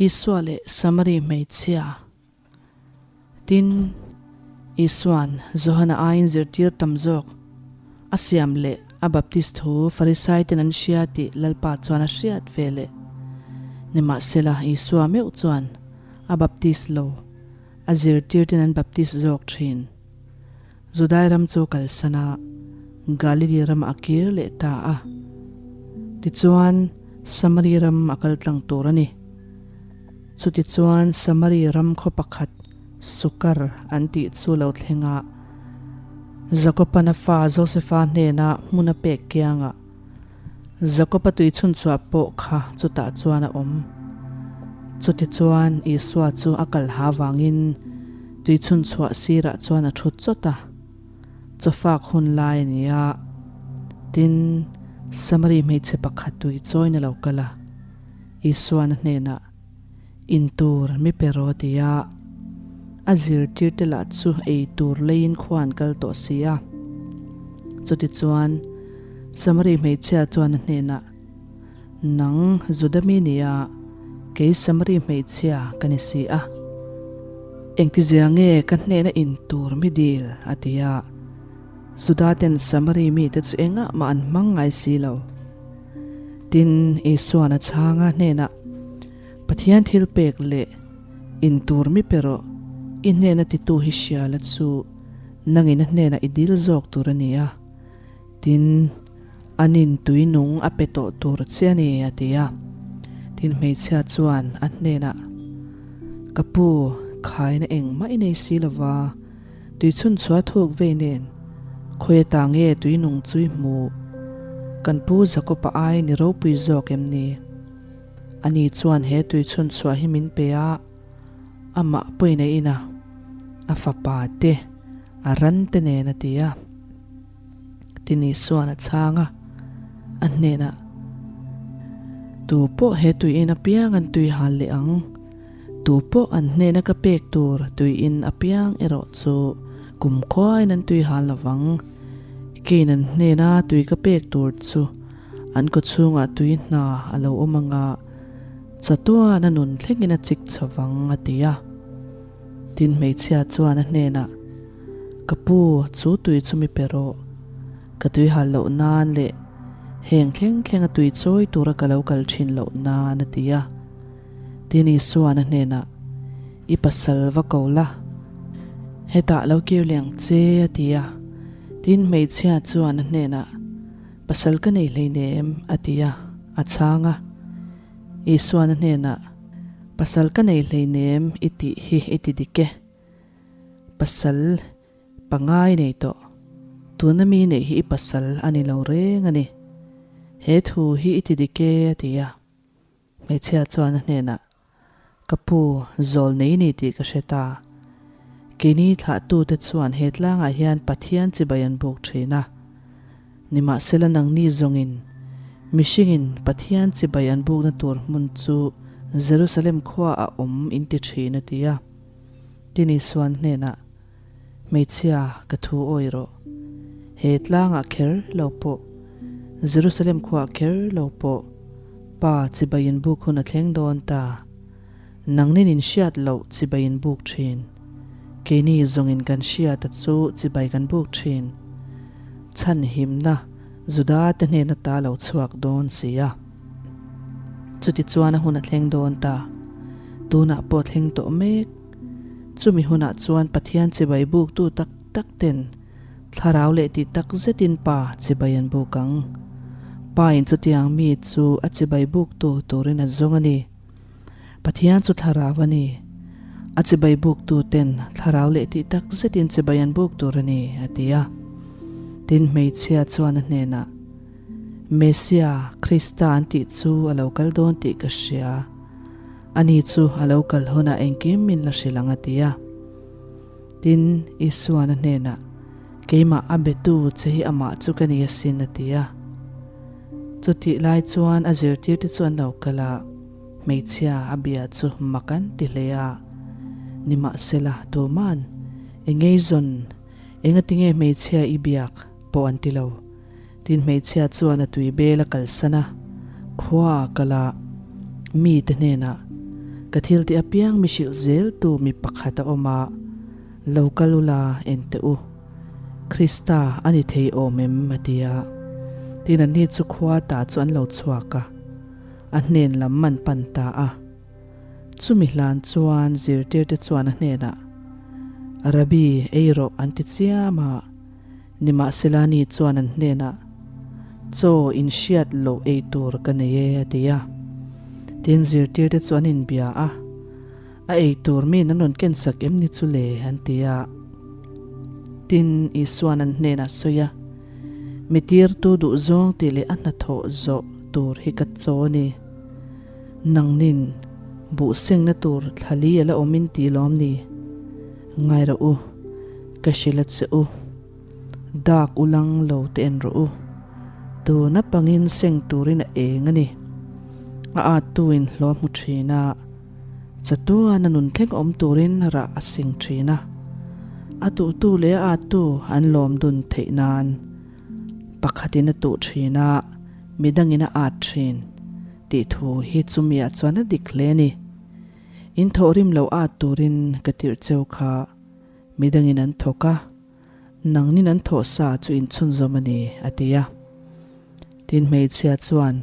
Speaker 1: Isua leh Samari hmeichhia. Tin, Isua'n Johana aiin zirtir tam zawk a siam leh a baptist thu Farisai ten an hria tih Lalpa chuan a hriat ve leh. Nimahsela, Isua meuh chuan a baptist lo, a zirtir ten an baptist zawk thin. Judai ram chu kalsan a, Galili ramah a kir leh ta a. Tichuan, Samari ram a kal tlang tur a ni. Chutichuan, Samari ram khaw pakhat Sukar an tih chu lo thleng a, Jakoban a fa Josefa hnena hmun a pek kiangah Jakoba tui chhunchhuah pawh kha chutah chuan a awm. Chutichuan, Isua chu a kal ha vangin tui chhunchhuah sirah chuan a thut chawt a. Chawfak hun lai a ni a, tin, Samari hmeichhe pakhat tui chawiin a lo kal a. Isuan a hnenah, In tur mi pe rawh a ti a. A zirtirte lah chu ei tur leiin khua an kal tawh si a. Chutichuan, Samari hmeichhia chuan a hnenah, Nang Juda mi nia, kei Samari hmeichhia ka ni si a. Engtizia nge ka hnena in tur mi dil? a ti a. Juda ten Samari mite chu engah mah an hmang ngai si lo. Tin, Isuan a chhang a hnenah, Pathian thil pek leh in tur mi pe rawh, i hnena titu hi hria la chu nangin a hnenah i dil zawk tur a ni a. Tin, anin tui nung a pe tawh tur che a ni, a ti a. Tin, hmeichhia chuan a hnenah, Ka pu, khaina engmah i nei si lova, Tui chhun chhuah thuk vei nen khawi ata nge tui nung chu i hmu? Kan pu Jakob-a ai ni ropui zawk em ni? Ani chuan he tui chhun chhuah hi min pe a, amah pawhin a in a, a fapa te, a ran te nen a ti a. Tin Isua'n a chhang a, a hnenah, Tu pawh he tui in apiang an tui hal leh ang, tu pawh an hnena ka pek tur tui in apiang erawh chu kum khuain an tui hal lo vang. Keiin an hnena tui ka pek tur chu an kawchhungah tui hna a lo awm anga chatuan a nun thlengin a chik chho vang, a ti a. Tin hmeichhia chuan a hnenah, Ka pu, chu tui chu mi pe rawh. Ka tui hal loh nan leh heng thleng thleng a tui chawi tura ka lo kal thin loh nan a ti a. Tin Isua'n a hnenah, I pasal va ko la, hetah lo kir leh ang che a ti a. Tin hmeichhia chuan a hnenah, Pasal ka nei hleinem a ti a, a chhang a. Isua'n a hnenah, Pasal ka nei hleinem i tih hi i ti dik e. Pasal pangai nei tawh. Tuna mi neih hi i pasal a ni lo reng a ni. He thu hi i ti dik e a ti a. Hmeichhia chuan a hnenah, Ka pu, zawl nei ni tih ka hre ta. Keini thlahtute chuan he tlangah hian Pathian chibai an buk thin a. Nimahsela nangni zawngin mihringin Pathian chibai an bukna tur hmun chu Jerusalem khua a awm in ti thin a ti a. Tin Isuan hnenah, Hmeichhia, ka thu awi rawh. He tlangah kher lo pawh, Jerusalem khuaah kher lo pawh, Pa chibai in buk hun a thleng dawn ta. Nangnin in hriat loh chibai in buk thin. Keini zawngin kan hriat a chu chibai kan buk thin. Chhan himna Juda te hnen ata lo chhuak dawn si a. Chutichuan a hun a thleng dawn ta. Tunah pawh thleng tawh mek. Chumi hunah chuan Pathian chibai buktu tak tak ten Thlarau leh tih tak zetin Pa chibai an buk ang. Pa in chutiang mi chu a chibai buktu turin a zawng a ni. Pathian chu thlarau a ni. A chibai buktu ten thlarau leh tih tak zetin chibai an buk tur a ni, a ti a. Tin, hmeichhia chuan a hnenah, Mesia, Krista an tih chu a lo kal dawn tih ka hria. Ani chu a lo kal hunah engkim min la hrilh ang a ti a. Tin, Isuan a hnenah, Keimah a betu che hi amah chu ka ni asin a ti a. Chutih lai chuan a zirtirte chu an lo kal a, hmeichhia a bia chu mak an ti hle a. Nimahsela, tuman, Engeizawn, engatinge hmeichhia i biak? pawh an ti lo. Tin hmeichhia chuan a tui bel a kalsan a, khua a kal a, mite hnenah, Ka thil tih apiang mi hrilh zel tu mi pakhat a awm a, lo kal ula en teh u. Krista a ni thei awm em? a ti a. Tin anni chu khua ta chu an lo chhuak a, a hnen lam an pan ta a. Chumi hlan chuan zirtirte chuan a hnenah, Rabbi, ei rawh an ti chiam a. Nimahsela ni chuan an hnenah, Chaw in hriat loh ei tur ka nei e, a ti a. Tin, zirtirte chu an inbia a, A ei tur miin an rawn kensak em ni chu le? an ti a. Tin, Isua'n an hnenah sawi a, Mi tirtu duhzawng tih leh a hnathawh zawh tur hi ka chaw a ni. Nangnin buh sengna tur thlali a la awm in ti lawm ni? Ngai rawh u, ka hrilh a che u. Dak u lang lo te en rawh u. Tuna pangin seng turin a eng a ni. A attu in hlawh hmu thin a, chatuan a nun thleng awm turin rah a seng thin a. A tuhtu leh a attu an lawm dun theih nan pakhatin a tuh thin a, midangin a at thin tih thu hi chumiah chuan a dik hle a ni. In thawhrim lo at turin ka tirh cheu kha midangin an thawk a, nangnin an thawh sa chu in chhunzawm a ni, a ti a. Tin hmeichhia chuan,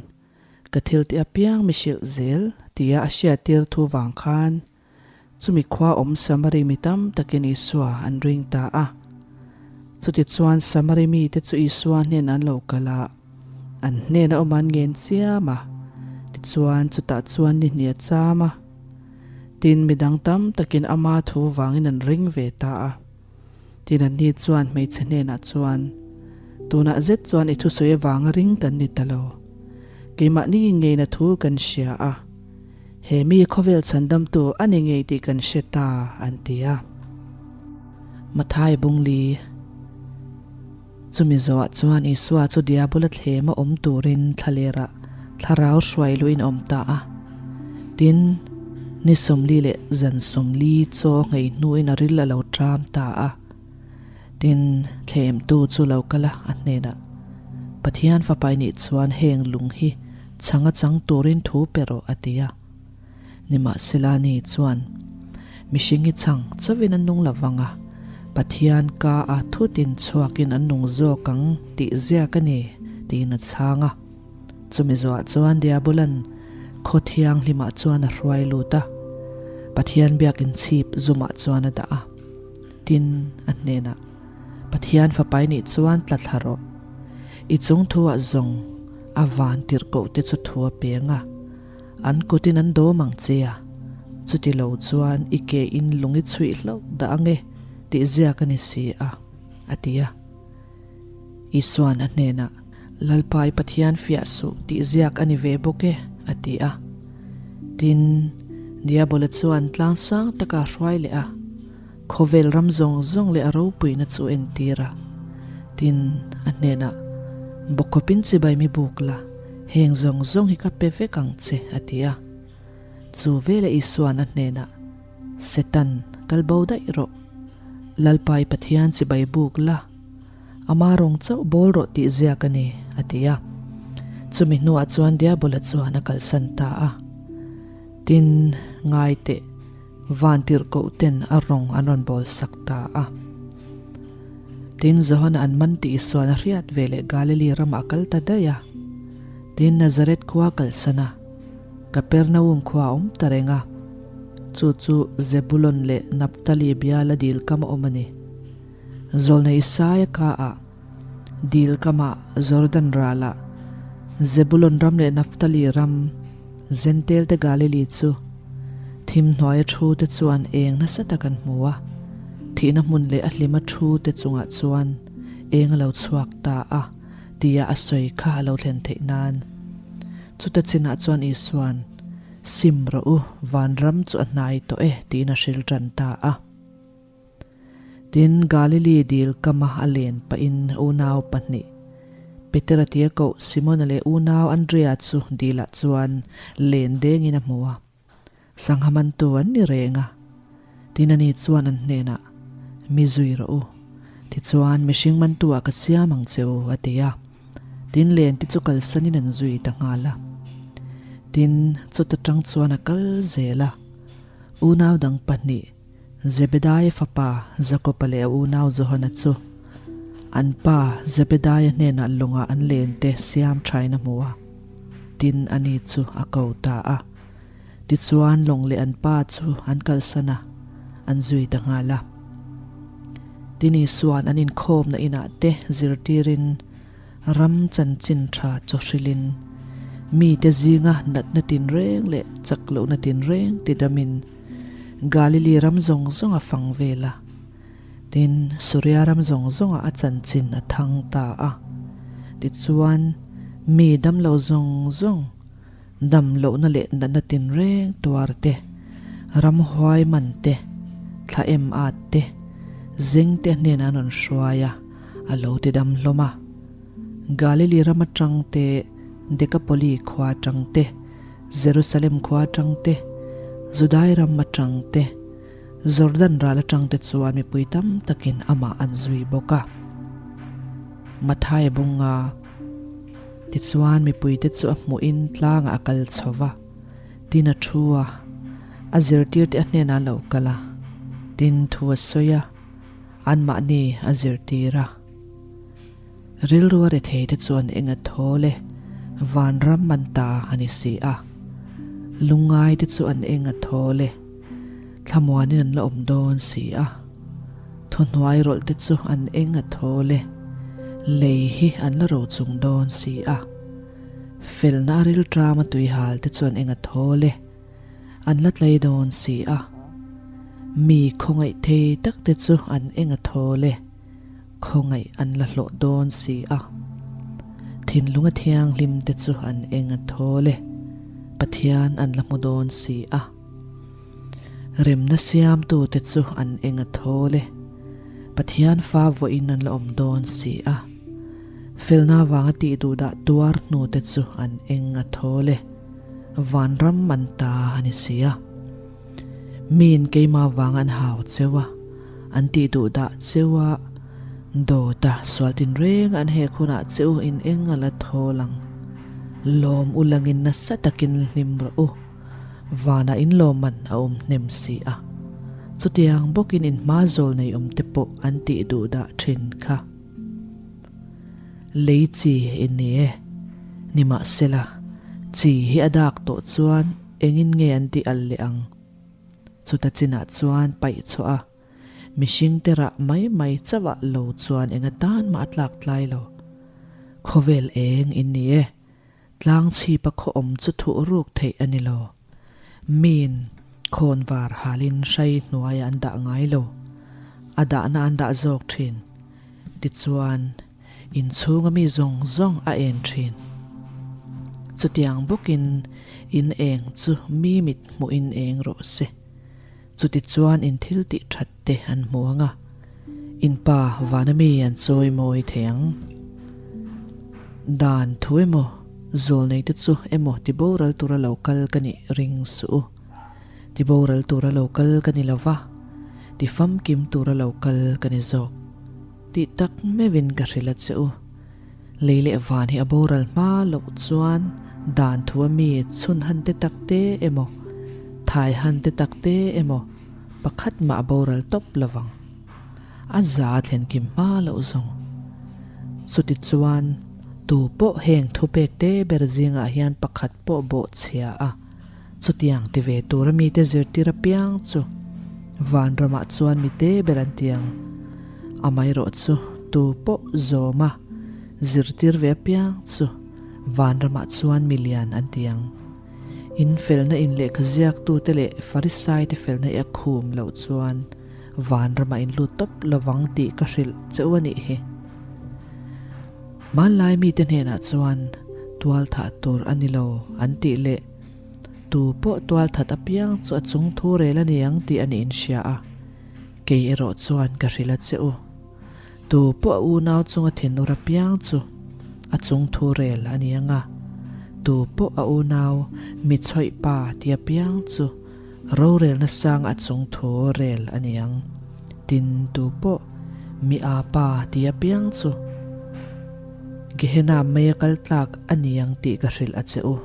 Speaker 1: Ka thil tih apiang mi hrilh zel, tia a hriattir thu vang khan Chumi khua awm Samari mi tam takin Isua an ring ta a. Chutichuan Samari mite chu Isua hnen an lo kal a, an hnena awm an ngen chiam a, tichuan chutah chuan ni hnih a cham a. Tin, midang tam takin ama thu vangin an ring ve ta a. Tin, anni chuan hmeichhe hnenah chuan, Tunah zet chuan i thusawi avanga ring kan ni ta lo. Keimahni ngeina thu kan hria a. He mi khawvel chhandamtu a ni ngei tih kan hre ta, an ti a. Mathai Bungli Chumi zawhah chuan Isua chu Diabola thlema awm turin thlalerah thlarau hruai luhin a awm ta a. Tin, ni 40 leh zan 40 chaw nghei hnuin a ril a lo ṭam ta a. Tin, thlemtu chu lo kal a, a hnenah, Pathian Fapa i nih chuan heng lung hi chhang a chang turin thu pe rawh, a ti a. Nimahsela ni chuan, Mihring hi chhang chauhin an nung lo vang a, Pathian ka a thutin chhuakin an nung zawk ang tih ziak a ni, tiin a chhang a. Chumi zawhah chuan Diabolan khaw thianghlimah chuan a hruai lut a, Pathian biakin chhip zumah chuan a dah a. Tin, a hnenah, Pathian Fapa i nih chuan tla thla rawh. I chung thuah zawng a van tirhkoh te chu thu a peng a, an kutin an dawm ang che a, chuti lo chuan i ke in lung i chhuih hlauh dah ang e tih ziak a ni si a, a ti a. Isua'n a hnenah, Lalpa i Pathian fiah suh tih ziak a ni ve bawk e, a ti a. Tin, Diabola chuan tlang sang taka a hruai leh a, khawvel ram zawng zawng leh a ropuina chu a entir a. Tin, a hnenah, Bawkawpin chibai mi buk la, heng zawng zawng hi ka pe vek ang che, a ti a. Chu veleh Isua'n a hnenah, Setan, kal bo daih rawh. Lalpa i Pathian chibai buk la, ama rawng chauh bawl rawh tih ziak a ni, a ti a. Chumi hnuah chuan Diabola chuan a kalsan ta a. Tin, ngai teh, van tirhkoh ten a rawng an rawn bawl sak ta a. Tin, Johana an man tih Isuan a hriat ve leh Galili ramah a kal ta daih a. Tin, Nazareth khua a kalsan a. Kapernaum khua a awm ta reng a, chu chu Zebulon leh Naphtali biala dil kam a awm a ni. Zawlna Isaia kaah, dil kamah Jordan ralah, Zebulon ram leh Naphtali ram, Zentelte Galili chu.
Speaker 2: Thim hnuaia thu te chuan eng nasa tak an hmu a, thihna hmun leh a hlima thu te chungah chuan eng a lo chhuak ta a tia a sawi kha a lo thlen theih nan. Chuta chinah chuan Isua'n, Sim rawh u, vanram chu a hnai tawh e tiin a hril tan ta a. Tin, Galili dil kama a len pahin unau pahnih, Petera tia koh Simona leh unau Andrea chu dilah chuan len dengin a hmu a. Sangha mantu an ni reng a. Tin, ani chuan an hnenah, Mi zui rawh u. Tichuan, mihring mantu-ah ka siam ang che u, a ti a. Tin, len te chu kalsanin an zui ta nghal a. Tin, chuta tang chuan a kal zel a. Unau dang pahnih, Zebedaia fapa Jakoba leh a unau Johana chu an pa Zebedaia hnenah lawngah an lente siam thain a hmu a, tin ani chu a ko ta a. Tichuan lawng leh an pa chu an kalsan a, an zui ta nghal a. Tin Isua'n an inkhawmna inah te zirtirin ram chanchin tha chaw hrilhin mite zinga natna tinreng leh chak lohna tinreng tidamin Galili ram zawng zawng a fang vel a, tin, Suria ram zawng zawngah a chanchin a thang ta a. Tichuan, mi damlo zawng zawng, dam lohna leh natna tinreng tuar te, ramhuai man te, thla em at te, zeng te hnenah an rawn hruai a, a lo ti dam hlawm a. Galili ram atang te, Dekapoli khua atang te, Jerusalem khua atang te, Judai ram atang te, Jordan ral atang te chuan mipui tam takin amah an zui bawk a. Matthai bunga tichuan mipuite chu a hmuhin tlangah a kal chho va, tin a thu a, a zirtirte a hnenah a lo kal a, tin thu a sawi a, anmahni a zirtir a. Rilru a rethei te chuan eng a thawl e, vanram an ta a ni si a. Lungngai te chu an eng a thawl e, thlamuanin an la awm dawn si a. Thuhnuai rawlh te chu an eng a thawl e, lei hi an la ro chung dawn si a. Felna a rilṭama tuihal te chuan eng a thawl e, an la tlei dawn si a. Mi khawngaih thei tak te chu an eng a thawl e. Khawngaih an la hlawh dawn si a. Thinlunga thianghlim te chu an eng a thawl e, Pathian an la hmu dawn si a. Remna siamtu te chu an eng a thawl e, Pathian fa vawiin an la awm dawn si a. Felna vanga tih duhdah tuar hnu te chu an eng a thawl e, Vanram an ta a ni si a. Miin keimah vang an hau cheu a, an tih duh dah cheu a, dawt a sual tinreng an hek hunah che u in eng a la thawl ang. Lawm u langin nasa takin hlim rawh u, vanah in lawmman a awm hnem si a. Chutiang bawkin in hma zawl nei awm te pawh an tih duh dah thin kha. Lei chi in ni e, nimahsela chi hi a dak tawh chuan Engin nge an tih al leh ang? Chuta chinah chuan paih chhuah a, mihring te rah mai mai chauh ah lo chuan eng atan mah a tlak tlai lo. Khawvel eng in ni e, tlang chhip a khaw awm chu thuh ruk theih a ni lo. Miin khawnvar halin hrai hnuaiah an dah ngai lo, a dahna an dah zawk thin. Tichuan. Inchhunga mi zawng zawng a en thin. Chutiang bawkin in eng chu mi mit hmuhin eng rawh se. Chutichuan in thil tih that te an hmu ang a, in pa vana mi an chawi mawi thei ang. Dan thu emaw, zawlnei te chu emaw ti boral tura lo kal ka nih ring suh u. Ti boral tura lo kal ka ni lo va, ti famkim tura lo kal ka ni zawk. Tih tak meuhin ka hrilh a che u. Lei leh van hi a boral hma loh chuan dan thu a mi chhun han te tak te emaw, thai han te tak te emaw pakhat mah a boral tawp lo vang. A za thlen kim hma loh zawng. Chuti chuan tu pawh heng thupek te ber zingah hian pakhat pawh bawh chhia a. Chutiang ti ve tura mite zirtir apiang chu vanramah chuan mite ber an ti ang. Amaherawh chu tu pawh zawma zirtir ve apiang chu vanramah chuan milian an ti ang. In felna in lehkha ziaktute leh Farisaite felna i a khum loh chuan vanramah in lut tawp lovang tih ka hrilh che u a nih hi. Hmanlai mite hnenah chuan tual thah tur a ni lo an tih leh tu pawh tual that apiang chu a chung thu rel a ni ang tih a nih inhria a, kei erawh chuan ka hrilh a che u. Tu pawh a unau chunga thinur apiang chu a chung thu rel a ni ang a, tu pawh a unau mi chhawih pa ti apiang chu rorelna sang a chung thu rel a ni ang. Tin, tu pawh mi a pa ti apiang chu Gehenna mei a kal tlak a ni ang tih ka hrilh a che u.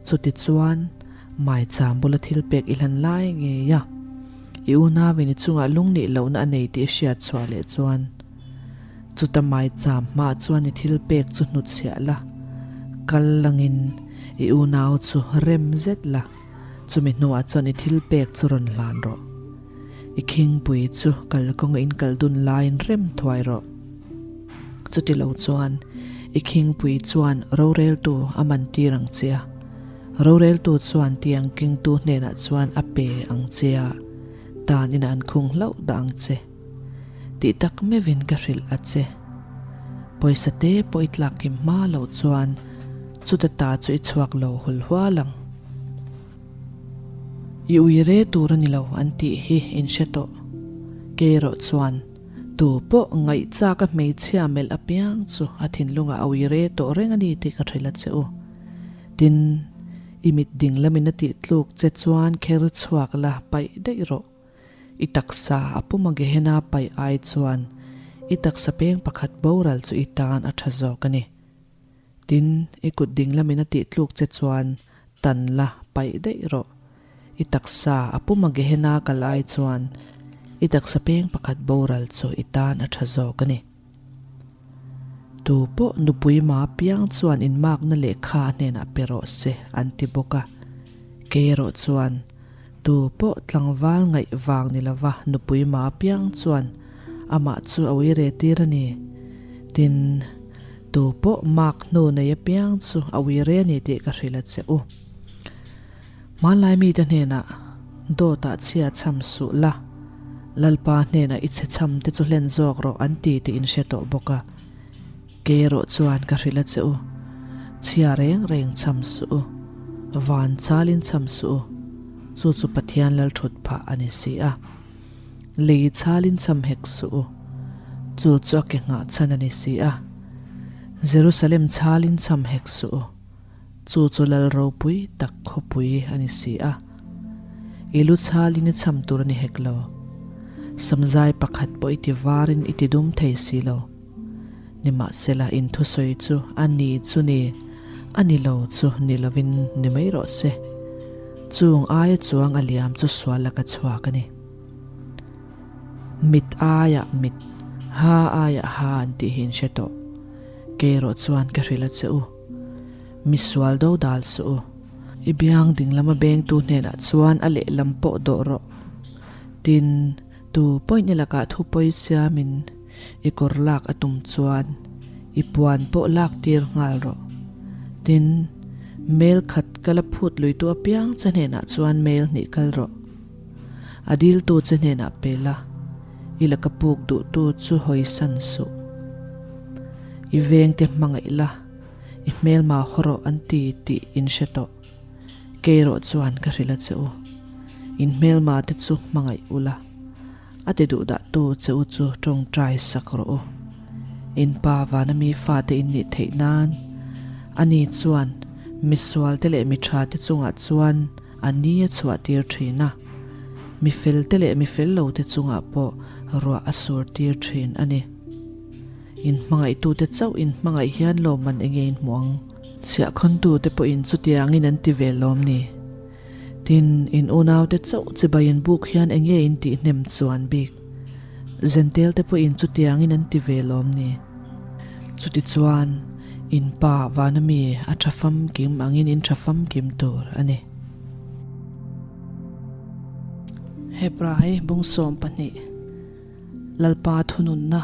Speaker 2: Chutichuan, maicham bula thil pek i hlan lai ngei a, i unauin i chungah lungnih lohna a nei tih i hriat chhuah leh chuan, chuta maicham hmaah chuan i thil pek chu hnutchhiah la, kal langin i unau chu rem zet la, chumi hnuah chuan i thil pek chu rawn hlan rawh. I khingpui chu kalkawnga in kal dun laiin rem thuai rawh. Chuti lo chuan i khingpui chuan roreltu a man tir ang che a, roreltu chuan tiang kengtu hnenah chuan a pe ang che a, tan ina an khung hlauh dah ang che. Tih tak meuhin ka hrilh a che. Pawisa te pawh i tlak kim hma loh chuan chuta ta chu i chhuak lo hul hual ang. I ui re tur a ni lo an tih hi in hre tawh. Kei erawh chuan tu pawh ngaihchak a hmeichhia melh apiang chu a thinlungah a ui re tawh reng a ni tih ka hrilh a che u. Tin, i mit ding lamin a tih tluk che chuan kher chhuak la paih daih rawh. I taksa a puma Gehenna paih ai chuan i taksa peng pakhat boral chu i tan a tha zawk a ni. Tin, i kut ding lamin a tih tluk che chuan tan la paih daih rawh. I taksa a puma Gehenna kal ai chuan i taksa peng pakhat boral chu i tan a tha zawk a ni. Tu pawh nupui ma piang chuan inmakna lehkha a hnenah pe rawh se an ti bawk a. Kei erawh chuan tu pawh tlangval ngaih vang ni lova nupui ma piang chuan amah chu a ui re tir a ni. Tin, tu pawh mak hnu nei apiang chu a ui re a ni tih ka hrilh a che u. Hmanlai mite hnenah dawtah chhia chham suh la, Lalpa hnenah i chhe chham te chu hlen zawk rawh an ti tih in hre tawh bawk a. Kei erawh chuan ka hrilh a che u, chhia reng reng chham suh u, van chalin chham suh u, chu chu Pathian lal thut phah a ni si a. Lei chalin chham hek suh u, chu chu a ke nghah chhan a ni si a. Jerusalem chalin chham hek suh u, chu chu lal ropui tak khawpui a ni si a. I lu chalin i chham tur a ni hek lo, samzai pakhat pawh i ti varin i ti dum thei si lo. Nimahsela in thusawi chu a ni chu ni, a ni lo chu ni lovin ni mai rawh se. Chung aia chuang a liam chu sual laka chhuak a ni. Mit aiah mit, ha aiah ha an tih hi in hre tawh. Kei erawh chuan ka hrilh a che u. Mi sual do dal suh u. I biang dinglama bengtu hnenah chuan a lehlam pawh dawh rawh. Tin, tu pawhin i lakah thu pawi siamin i kawr lak a tum chuan i puan pawh lak tir nghal rawh. Tin, mail khat ka la phut luitu apiang che hnenah chuan mail hnih kal rawh. A diltu che hnenah pe la, i laka puk duhtu chu hawisan suh. I vengte hmangaih la, i hmelma haw rawh an ti tih in hre tawh. Kei erawh chuan ka hrilh a che u. In hmelma te chu hmangaih ula. A ti duh dah tu che u chu tawngtai sak rawh u. In pa vana mi fate in nih theih nan ani chuan misual te leh mi tha te chungah chuan a ni a chhuah tir thin a, mi fel te leh mi fel lo te chungah pawh ruah a sur tir thin a ni. In hmangaihtute chauh in hmangaih hian lawmman enge in hmuh ang? Chhiahkhawntute pawhin chutiangin an ti ve lawm ni? Tin, in unaute chauh chibai in buk hian eng nge in tih hnem chuan bik? Zentel te pawhin chutiangin an ti ve lawm ni? Chutichuan, in pa vana mi a tha famkim angin in tha famkim tur a ni. Hebrai bungsawm pahnih Lalpa thununna.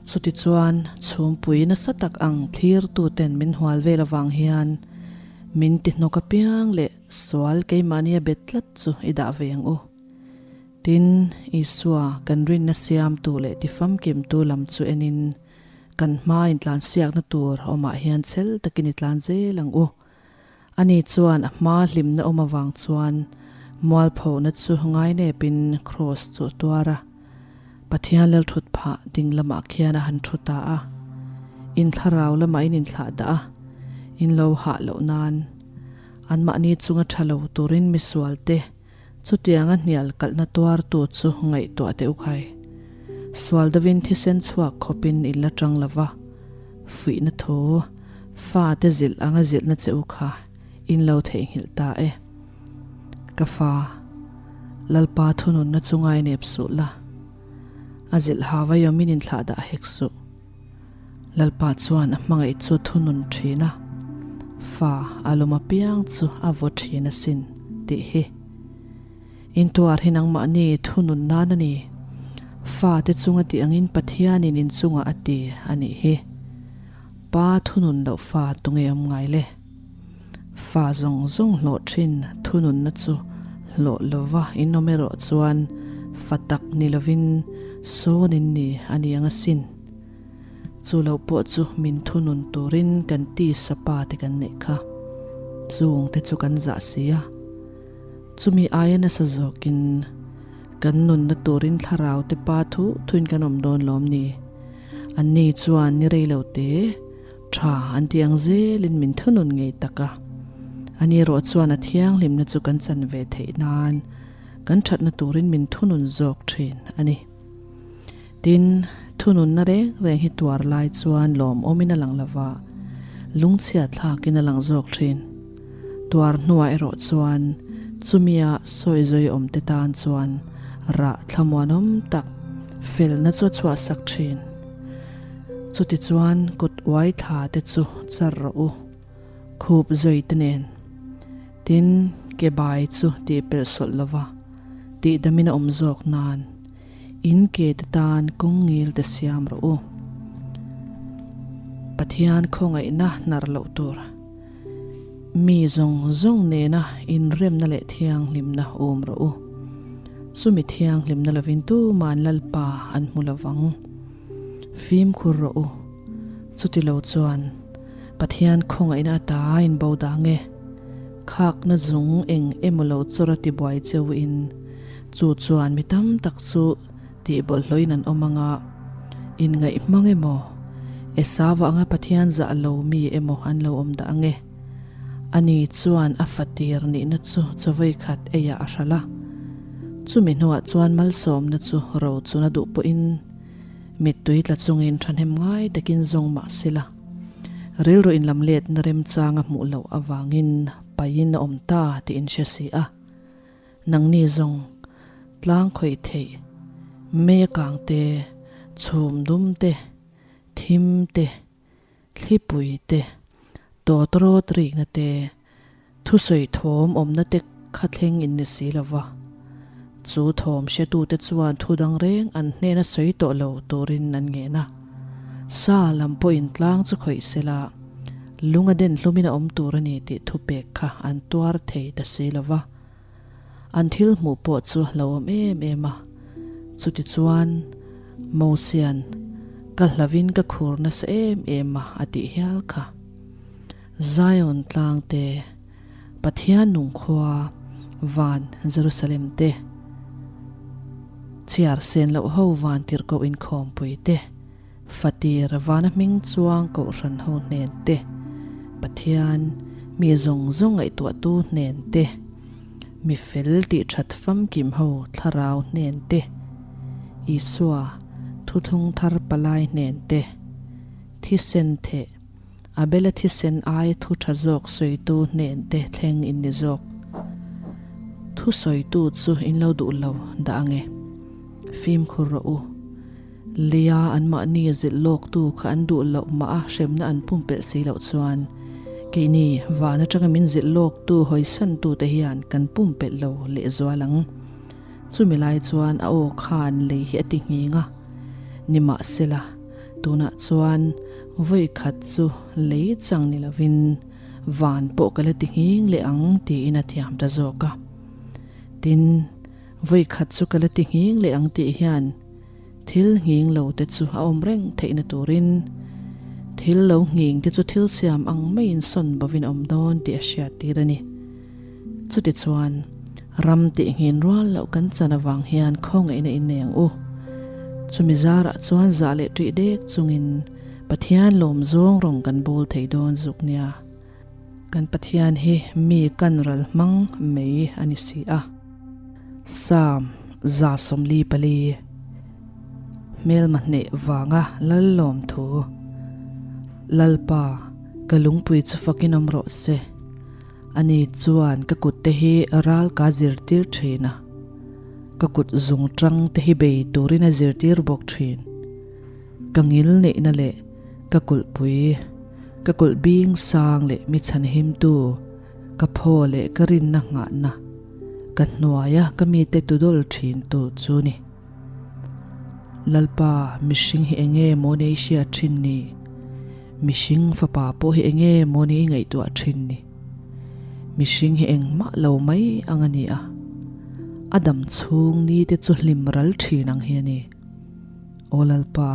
Speaker 2: Chutichuan, chhumpui nasa tak ang thlirtuten min hual vel avang hian, Min ti hnawk apiang leh sual keimahnia bet tlat chu i dah ve ang u. Tin, Isua kan rinna siamtu leh tifamkimtu lam chu enin kan hma intlansiakna tur awmah hian chhel takin i tlan zel ang u. Ani chuan a hma hlimna awm avang chuan mualphona chu ngainepin kraws chu a tuar a. Pathian lalthut phah ding lamah khian a han thu ta a. In thlarau lamah in inthlah dah a, in lo hah loh nan anmahni chunga tha lo turin misualte chutianga hnial kalhna tuartu chu ngaihtuah teh u khai. Sual dovin thisen chhuak khawpin in la tang lo va, fuihna thu fate zilh anga zilhna che u kha in lo theihnghilh ta e. Ka fa, Lalpa thununna chu ngainep suh la, a zilh ha vaiawmin inthlah dah hek suh. Lalpa chuan a hmangaih chu thunun thin a, fa a lawm apiang chu a vaw thin asin tih hi. Intuar hi nangmahni thunun nan a ni. Fate chunga tih angin Pathianin inchungah a ti a nih hi. Pa thunun loh fa tunge awm ngai le? Fa zawng zawng hlawh thin thununna chu hlawh lova in awm erawh chuan fa tak ni lovin sawn in ni a ni ang asin. Chu lo pawh chu min thunun turin kan tisa pa te kan neih kha. Chung te chu kan zah si a. Chumi aia nasa zawkin kan nunna turin thlarau te pa thu thuin kan awm dawn lawm ni. Anni chuan ni rei lo te. Tha an ti ang zelin min thunun ngei tak a. Ani erawh chuan a thianghlimna chu kan chan ve theih nan kan thatna turin min thunun zawk thin a ni. Tin, thununna reng reng hi tuar lai chuan lawmawmin a lang lova, lungchhia thlakin a lang zawk thin. Tuar hnuah erawh chuan chumia sawi zawi awmte tan chuan rah thlamuanawm tak felna chu a chhuahsak thin. Chutichuan kut uai thla te chu char rawh u, khup zui te nen. Tin, ke bai chu tih pelh sawlh lova, tih damin a awm zawk nan, in ke te tan kawng ngil te siam rawh u. Pathian khawngaihna hnar loh tur, mi zawng zawng nena inremna leh thianghlimna um rawh u. Chumi thianghlimna lovin tuman Lalpa an hmu lovang. Fimkhur rawh u. Chuti lo chuan Pathian khawngaihna ata in bo dang e. Khakna zung eng emaw lo chawr a ti buai cheu in chu chuan mi tam tak chu tih bawlhhlawhin an awm anga in ngaih hmang emaw Esau anga Pathian zah lo mi emaw an lo awm dah ang e. Ani chuan a fatir nihna chu chawei khat eiah a hralh a. Chumi hnuah chuan malsawmna chu ro chuna duh pawhin Mittui tla chungin thahnem ngai takin zawng mah sela, rilru inlam letna remchang a hmuh loh avangin paihin a awm ta tih in hre si a. Nangni zawng tlang khawih theih, mei a kang te, chhum dum te, thim te, thlipui te, tawtrawt rikna te, thusawi thawm awmna te kha thleng in ni si lo va. Chu thawm hretute chuan thu dang reng an hnena sawi tawh lo turin an ngen a. Sa lam pawhin tlang chu khawih sela, lung a den hlumin a awm tur a ni tih thupek kha an tuar thei ta si lo va. An thil hmuh pawh chu a hlauhawm em em a, chutichuan Mosia'n ka hlavin ka khur nasa em em a a tih hial kha. Zion tlang te, Pathian nung khua, van Jerusalem te, chhiar sen loh ho van tirhkoh inkhawmpui te, Fatir vana hming chuang kohhran ho hnen te, Pathian mi zawng zawng ngaihtuahtu hnen te, mi fel tih that famkim ho thlarau hnen te, Isua thuthlung thar palai hnen te, thisen theh, Abela thisen aia thu tha zawk sawitu hnen te thleng in ni zawk. Thu sawitu chu in lo duh lo dah ange. Fimkhur rawh u. Leia anmahni zilh lawktu kha an duh loh mah a hremna an pumpelh si loh chuan keini van atanga min zilh lawktu hawisantute hian kan pumpelh lo lehzual ang. Chumi lai chuan a aw khan lei hi a ti nghing a, nimahsela tunah chuan vawi khat chu lei chang ni lovin.
Speaker 1: Van pawh ka la ti nghing leh ang tiin a thiam ta zawk a. Tin, vawi khat chu ka la ti nghing leh ang tih hian thil nghing lo te chu a awm reng theihna turin thil lo nghing te chu thil siam ang maiin sawn bovin a awm dawn tih a hriat tir a ni. Chutichuan, ram tih nghin rual loh kan chan avang hian khawngaihna in nei ang u. Chumi zarah chuan zah leh ṭih dek chungin Pathian lawm zawng rawng kan bawl thei dawn zuk nia. Kan Pathian hi mi kan ral hmang mai a ni si a. Psalm 144, Hmelma hneh vanga lal lawm thu. Lalpa, ka lungpui chu fakin awm rawh se. Ani chuan ka kut te hi ral ka zirtir thin a, ka kut zung tang te hi bei turin a zirtir bawk thin. Ka ngil neihna leh ka kulhpui, ka kulh bing sang leh mi chhanhimtu, ka phaw leh ka rinna nghahna, ka hnuaia ka mite tudawl thintu chu ni. Lalpa, mihring hi enge maw ni i hriat thin ni? Mihring fapa pawh hi enge maw ni i ngaihtuah thin ni? Mihring hi engmah lo mai ang a ni a, a dam chhung ni te chu hlim ral thin ang hi a ni. Aw Lalpa,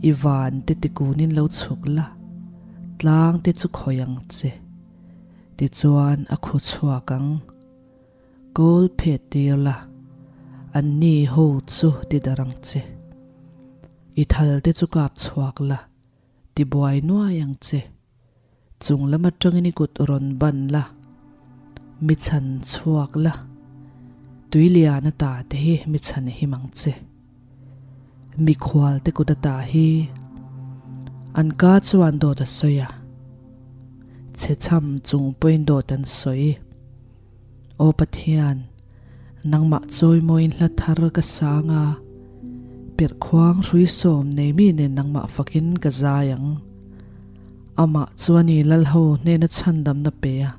Speaker 1: i van te tikunin lo chhuk la, tlang te chu khawi ang che. Tichuan a khu chhuak ang. Kawl phet tir la, an ni ho chu ti darh ang che. I thal te chu kap chhuak la, ti buai nuai ang che. Chung lam atangin i kut rawn ban la, mi chhan chhuak la, tui lian ata te hi mi chhan him ang che. Mikhual te kut ata hi an ka chuan dawt a sawi a, chhechham chung pawhin dawt an sawi. Aw Pathian, nangmah chawimawiin hla thar ka sang a, perhkhuang hrui sawm nei mi nen nangmah fakin ka zai ang. Amah chu a ni Lalho hnena chhandamna pe a,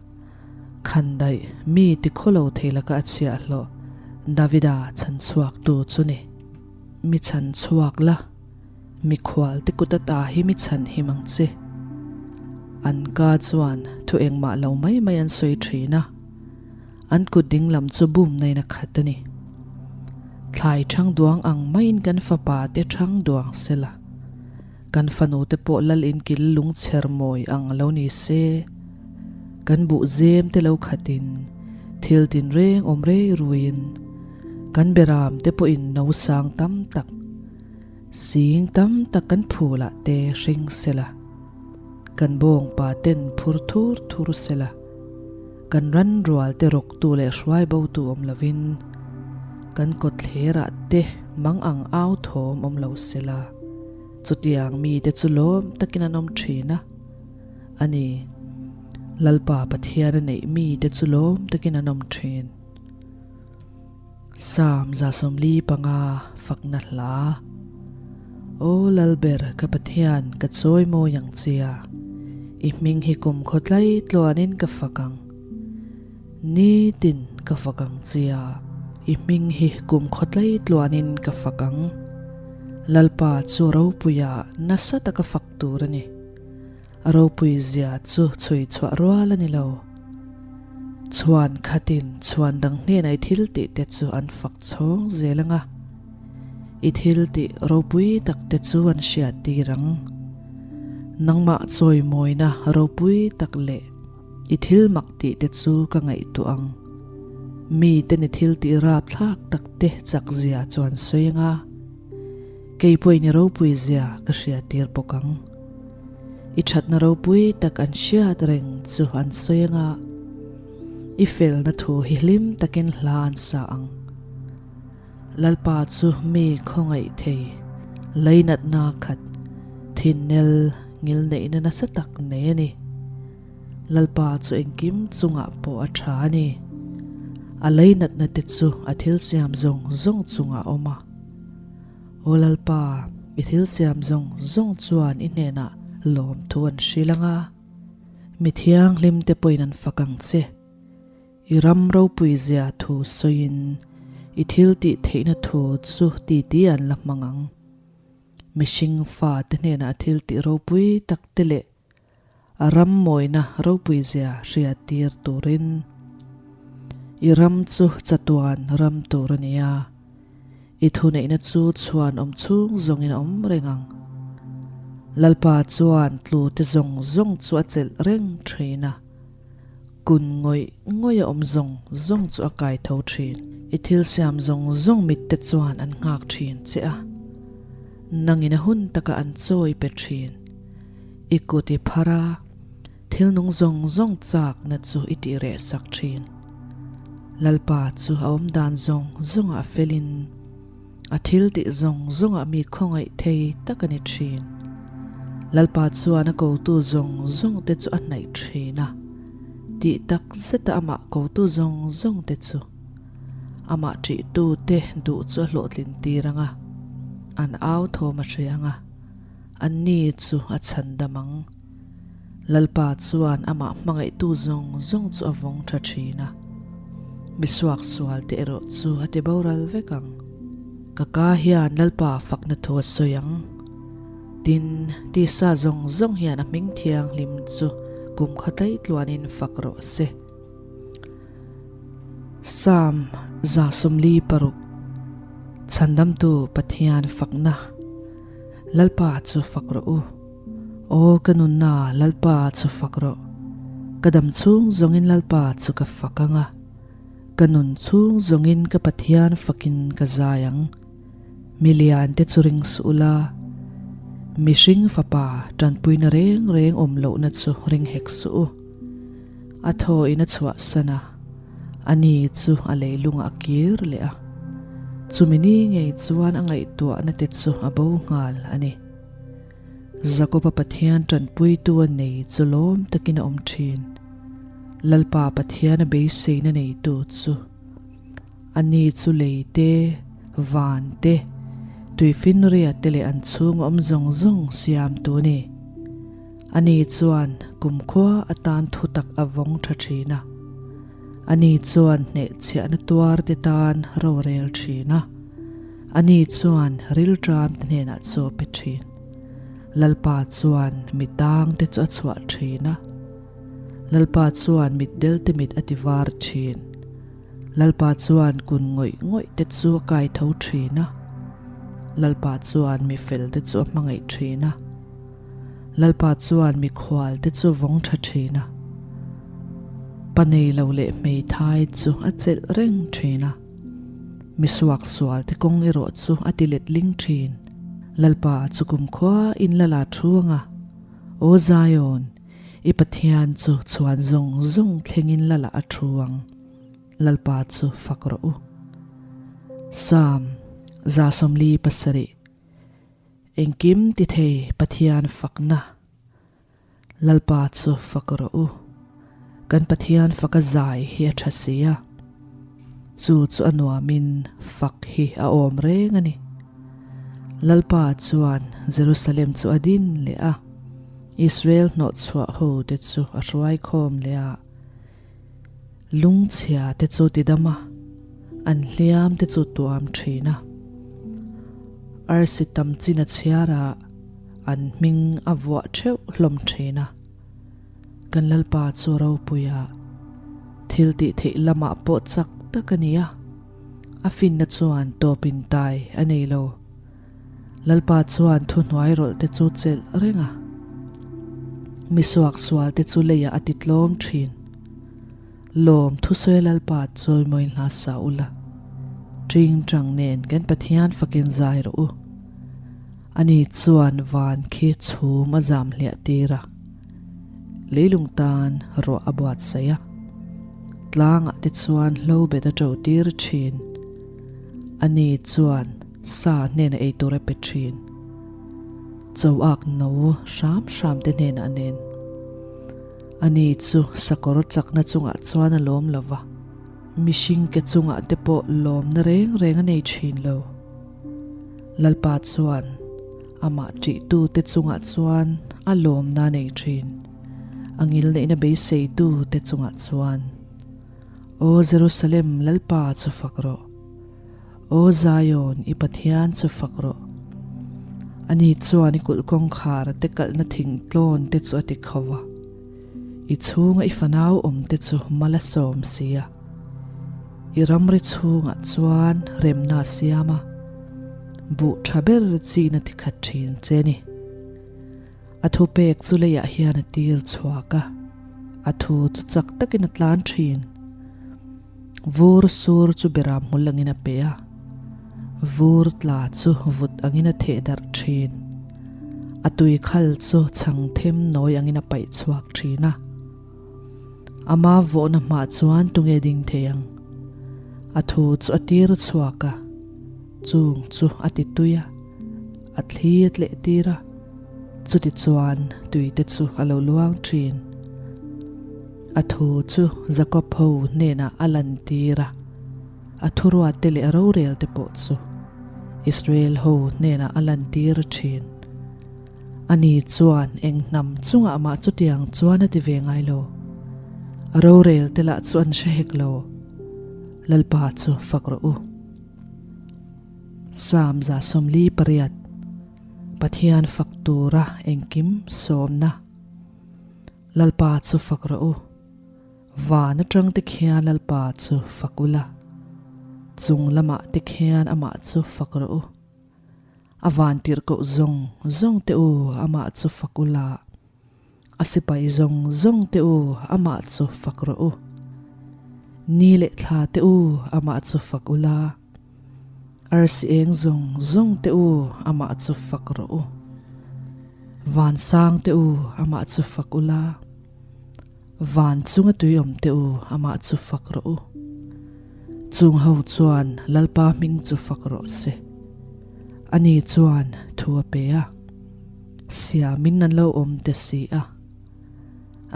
Speaker 1: khandaih mi tikhawlo thei laka a chhiahhlawh Davida chhanchhuaktu chu ni. Mi chhanchhuak la. Mikhual te kut ata hi mi chhan him ang che. An ka chuan thu engmah lo mai mai an sawi thin a, an kut ding lam chu bum nain a khat a ni. Thlai thang duang ang maiin kan fapa te thang duang sela, kan fanu te pawh lal inkil lungchher mawi ang lo ni se, kan buh zem te lo khatin thil tinreng awm rei ruiin kan beram te pawhin no sang tam tak Sing tam tak kan phulah te hring sela, kan bawngpa ten phur thur thur sela, kan ran rual te rawktu leh hruai botu awm lovin, kan kawtthlerah te mang ang au thawm awm lo sela, chutiang mite chu lawm takin an awm thin a, a ni, Lalpa Pathian a neih mite chu lawm takin an awm thin. Psalm 145 Fakna Hla Aw Lalber ka Pathian ka chawi mawi ang chia, I hming hi kum khawtlai tluanin ka fak ang. Nitin ka fak ang chia, I hming hi kum khawtlai tluanin ka fak ang. Lalpa chu ropuia nasa taka fak tur a ni. A ropui zia chu chhui chhuah rual a ni lo. Chhuan khatin chhuan dang hnenah i thil tih te chu an fak chhawng zel ang a, i thil tih ropui tak te chu an hriat tir ang. Nangmah chawimawina ropui tak leh i thil mak tih te chu ka ngaihtuah ang. Miten i thil tih rapthlak tak te chak zia chu an sawi ang a, kei pawhin i ropui zia ka hriat tir bawk ang. I thatna ropui tak an hriat reng chu an sawi anga, i felna thu hi hlim takin hla an sa ang. Lalpa chu mi khawngaih thei, leinatna khat, thinnel ngilneihna nasa tak nei a ni. Lalpa chu engkim chungah pawh a tha a ni. A leinatna te chu a thil siam zawng zawng chungah a awm a. Aw Lalpa, i thil siam zawng zawng chuan i hnenah lawmthu an hrilh ang a, mi thianghlim te pawhin an fak ang che. I ram ropui zia thu sawiin i thil tih theihna thu chu titi an la hmang ang. Mihring fate hnenah thil tih ropui tak te leh.
Speaker 2: A ram mawina ropuizia hriattir turin. I ram chu chatuan ram tur a ni a, i thuneihna chu chhuan awm chhung zawngin a awm reng ang. Lalpa chuan tlute zawng zawng chu a chelh reng thin a. Kun ngawih ngawih a awm zawng zawng chu a kai tho thin. I thil siam zawng zawng mit te chuan an nghak thin che a, nangin a hun taka an chawi pe thin. I kut i phar a, thil nung zawng zawng chakna chu i tih reh sak thin. Lalpa chu a awm dan zawng zawngah a felin, A thil tih zawng zawngah mi khawngaih thei tak a ni thin. Lalpa chuan a kotu zawng zawng te chu a hnaih thin a, tih tak zeta amah kotu zawng zawng te chu amah ṭihtu te duh chu a hlawhtlin tir ang a, an au thawm a hre ang a, anni chu a chhandam ang. Lalpa chuan amah hmangaihtu zawng zawng chu a vawng tha thin a, mi suaksual te erawh chu a ti boral vek ang. Ka ka hian Lalpa fakna thu a sawi ang. Tin, tisa zawng zawng hian a hming thianghlim chu kum kha tlaih tluanin fak rawh se. Psalm 146, Chhandamtu Pathian fakna, Lalpa chu fak rawh u. Aw ka nunna Lalpa chu fak rawh. Ka dam chhung zawngin Lalpa chu ka fak ang a, ka nun chhung zawngin ka Pathian fakin ka zai ang. Mi lian te chu ring suh ula, mihring fapa tanpuina reng reng awm lohna chu ring hek suh u. A thaw in a chhuahsan a, a ni chu a leilungah a kir leh a. Chumi ni ngei chuan a ngaihtuahna te chu a bo nghal a ni. Jakoba Pathian tanpuitu a nei chu lawm takin a awm thin. Lalpa Pathian a beiseina neitu chu a ni chu lei te, van te, tuifinria te leh an chhung awm zawng zawng siamtu a ni. A ni chuan kumkhua atan thutak a vawng tha thin a. A ni chuan hnehchhiahna tuar te tan rorel thin a. A ni chuan rilṭam te hnenah chaw pe ṭhin. Lalpa chuan mi tang te chu a chhuah ṭhin a. Lalpa chuan mitdel te mit a ti var ṭhin. Lalpa chuan kun ngawih ngawih te chu a kai tho ṭhin a. Lalpa chuan mi fel te chu a hmangaih ṭhin a. Lalpa chuan mikhual te chu vawng ṭha ṭhin a. Pa nei lo leh hmeithai chu a chelh reng ṭhin a. Mi suaksual te kawng erawh chu a ti let ling thin. Lalpa chu kumkhua in la la thu anga, Aw Zion, i Pathian chu chhuan zawng zawng thlengin la la a thu ang. Lalpa chu fak rawh u. Psalm 47 Engkim ti thei Pathian fakna. Lalpa chu fak rawh u. Kan Pathian faka zai hi a tha si a, chu chu a nuamin fak hi a awm reng a ni. Lalpa chuan Jerusalem chu a din leh a, Israel hnawhchhuah ho te chu a hruai khawm leh a, lungchhia te chu tidam a, an hliam te chu tuam thin a. Arsi tam chin a chhiar a. An hming a vuah theuh hlawm thin a, kan Lalpa chu ropuia thil tih theih lamah pawh chak tak a ni a, a finna chuan tawpin tai a nei lo. Lalpa chuan thuhnuai rawlh te chu chelh reng a, mi suaksual te chu leiah a ti tlawm thin. Lawm thusawi Lalpa chawimawiin hla sa ula, ṭingṭang nen kan Pathian fakin zai rawh u. Ani chuan van khi chhum a zam hliah tir a, leilung tan ruah a buatsaih a, tlangah te chuan hlo bet a ṭo tir ṭhin. Ani chuan sa hnenah ei tur a pe ṭhin. Choak no hram hram te hnenah nen. Ani chu sakawr chakna chungah chuan a lawm lo va, mihring ke chungah te pawh lawmna reng reng a nei ṭhin lo. Lalpa chuan amah ṭihtute chungah chuan a lawmna a nei ṭhin, a ngilneihna beiseitute chungah chuan. Aw Jerusalem, Lalpa chu fak rawh! Aw Zion, i Pathian chu fak rawh! Ani chuan i kulh kawngkhar te kalhna thingtlawn te chu a ti kho va. I chhunga i fanau awmte chu mal a sawm si a. I ramri chhungah chuan remna a siam a, buh tha ber chin a tikhat thin che ni. A thupek chu leiah hian a tir chhuak a, a thu chu chak takin a tlan thin. Vur sur chu beram hmul angin a pe a, vur tla chu vut angin a theh darh thin. A tui khal chu chhang them nawi angin a paih chhuak thin a. Ama vawhna hmah chuan tunge ding thei ang? A thu chu a tir chhuak a, chung chu a ti tui a, a thli a tleh tir a, chuti chuan tui te chu a lo luang thin. A thu chu Jakob ho hnenah a lantir a, a thuruat te leh a rorel te pawh chu Israel ho hnenah a lantir thin. Ani chuan eng hnam chungah mah chutiang chuan a ti ve ngai lo. A rorel te lah chu an hre hek lo. Lalpa chu fak rawh u. Psalm 48 Pathian fak tura engkim sawmna. Lalpa chu fak rawh u. Van atang te khian Lalpa chu fak ula. Chung lamah te khian amah chu fak rawh u. A vantirhkoh zawng zawng te u amah chu fak ula, a sipai zawng zawng te u amah chu fak rawh u. Ni leh thla te u amah chu fak ula, arsi eng zawng zawng te u amah chu fak rawh u. Vansang te u amah chu fak ula, Van chunga tui awm teh u, amah chu fak rawh u. Chung ho chuan Lalpa hming chu fak rawh se. Ani chuan thu a pe a, siamin an lo awm te si a.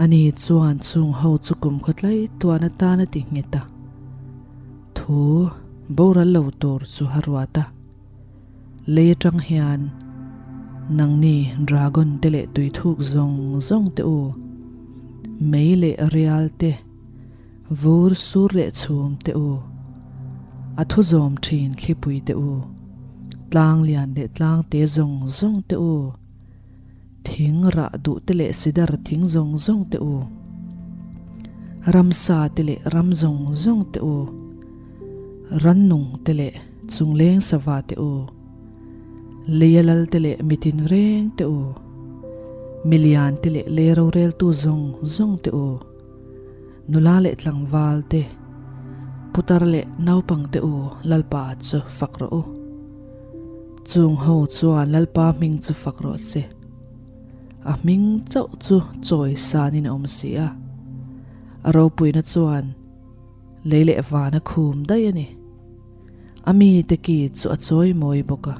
Speaker 2: Ani chuan chung ho chu kum khawtlai tuan atan a ti nghet a, thu boral lo tur chu a ruat a. Lei atang hian nangni dragon te leh tui thuk zawng zawng te u, mei leh rial te, vur sur leh chhum te u, a thu zawm thin thlipui te u, tlang lian leh tlang te zawng zawng te u, thing rah duh te leh sidar thing zawng zawng te u, ramsa te leh ram zawng zawng te u, rannung te leh chungleng sava te u, leia lal te leh mitin reng te u, milian te leh lei roreltu zawng zawng te u, nula leh tlangval te, putar leh naupang te u Lalpa chu fak rawh u. Chung ho chuan Lalpa hming chu fak rawh se. A hming chauh chu chawi sanin a awm si a. A ropuina chuan lei leh van a khum daih a ni. A mite ki chu a chawi mawi bawk a,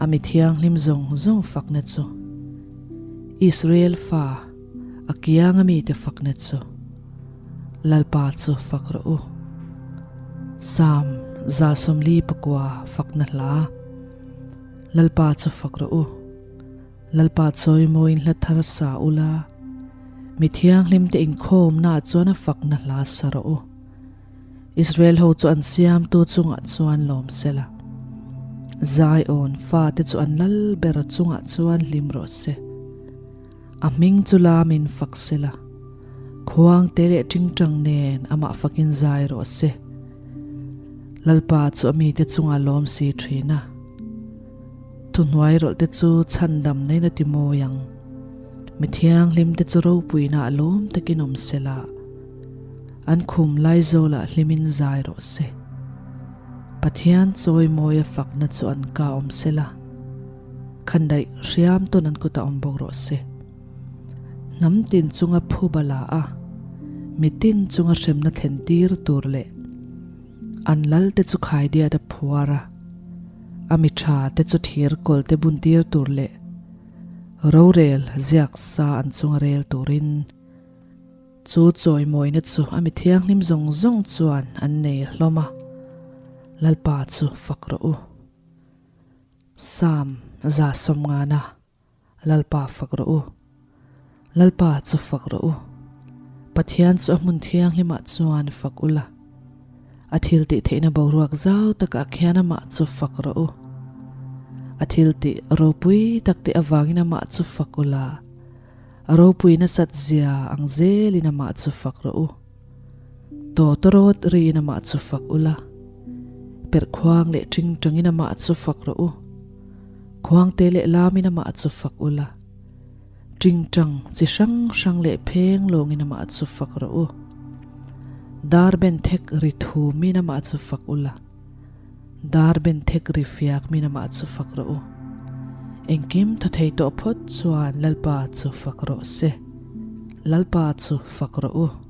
Speaker 2: a mi thianghlim zawng zawng fakna chu, Israel fa a kianga mite fakna chu, Lalpa chu fak rawh u. Psalm 49 fakna hla. Lalpa chu fak rawh u. Lalpa chawi mawiin hla thar sa ula, mi thianghlimte inkhawmnaah chuan a fakna hla sa rawh u. Israel ho chu an siamtu chungah chuan lawm sela, Zion fate chu an lal ber chungah chuan hlim rawh se. A hming chu lamin fak sela, khuangte leh tingtang nen amah fakin zai rawh se. Lalpa chu a mite chungah lawm si thin a, thuhnuai rawlhte chu chhandam neiin a ti mawi ang. Mi thianghlimte chu ropuina a lawm takin awm sela. An khum Laizawl-ah hlimin zai rawh se. Pathian chawimawia fakna chu an ka awm se la, khandaih hriam tawn an kutah awm bawk rawh se. Hnam tin chunga phuba la a, mitin chunga hremna thlen tir tur leh an lalte chu khaidiat a phuar a, a mi tha te chu thir kawl te bun tir tur leh rorel ziak sa an chunga rel turin Chu chawimawina chu a mi thianghlim zawng zawng chuan an nei hlawm a, Lalpa chu fak rawh u. Psalm 150 Lalpa fak rawh u. Lalpa chu fak rawh u. Pathian chu a hmun thianghlimah chuan fak ula. A thiltih theihna boruak zau takah khian amah chu fak rawh u. A thiltih ropui tak te avangin amah chu fak ula. A ropui nasat zia ang zelin amah chu fak rawh u. Tawtawrawt riin amah chu fak ula. Perhkhuang leh ṭingṭangin amah chu fak rawh u. Khuangte leh lamin amah chu fak ula. Ṭingṭang chi hrang hrang leh pheng lawngin amah chu fak rawh u. Dar ben thek ri thumin amah chu fak ula. Dar ben thek ri fiak min amah chu fak rawh u. Engkim thaw thei tawh phawt chuan Lalpa chu fak rawh se. Lalpa chu fak rawh u.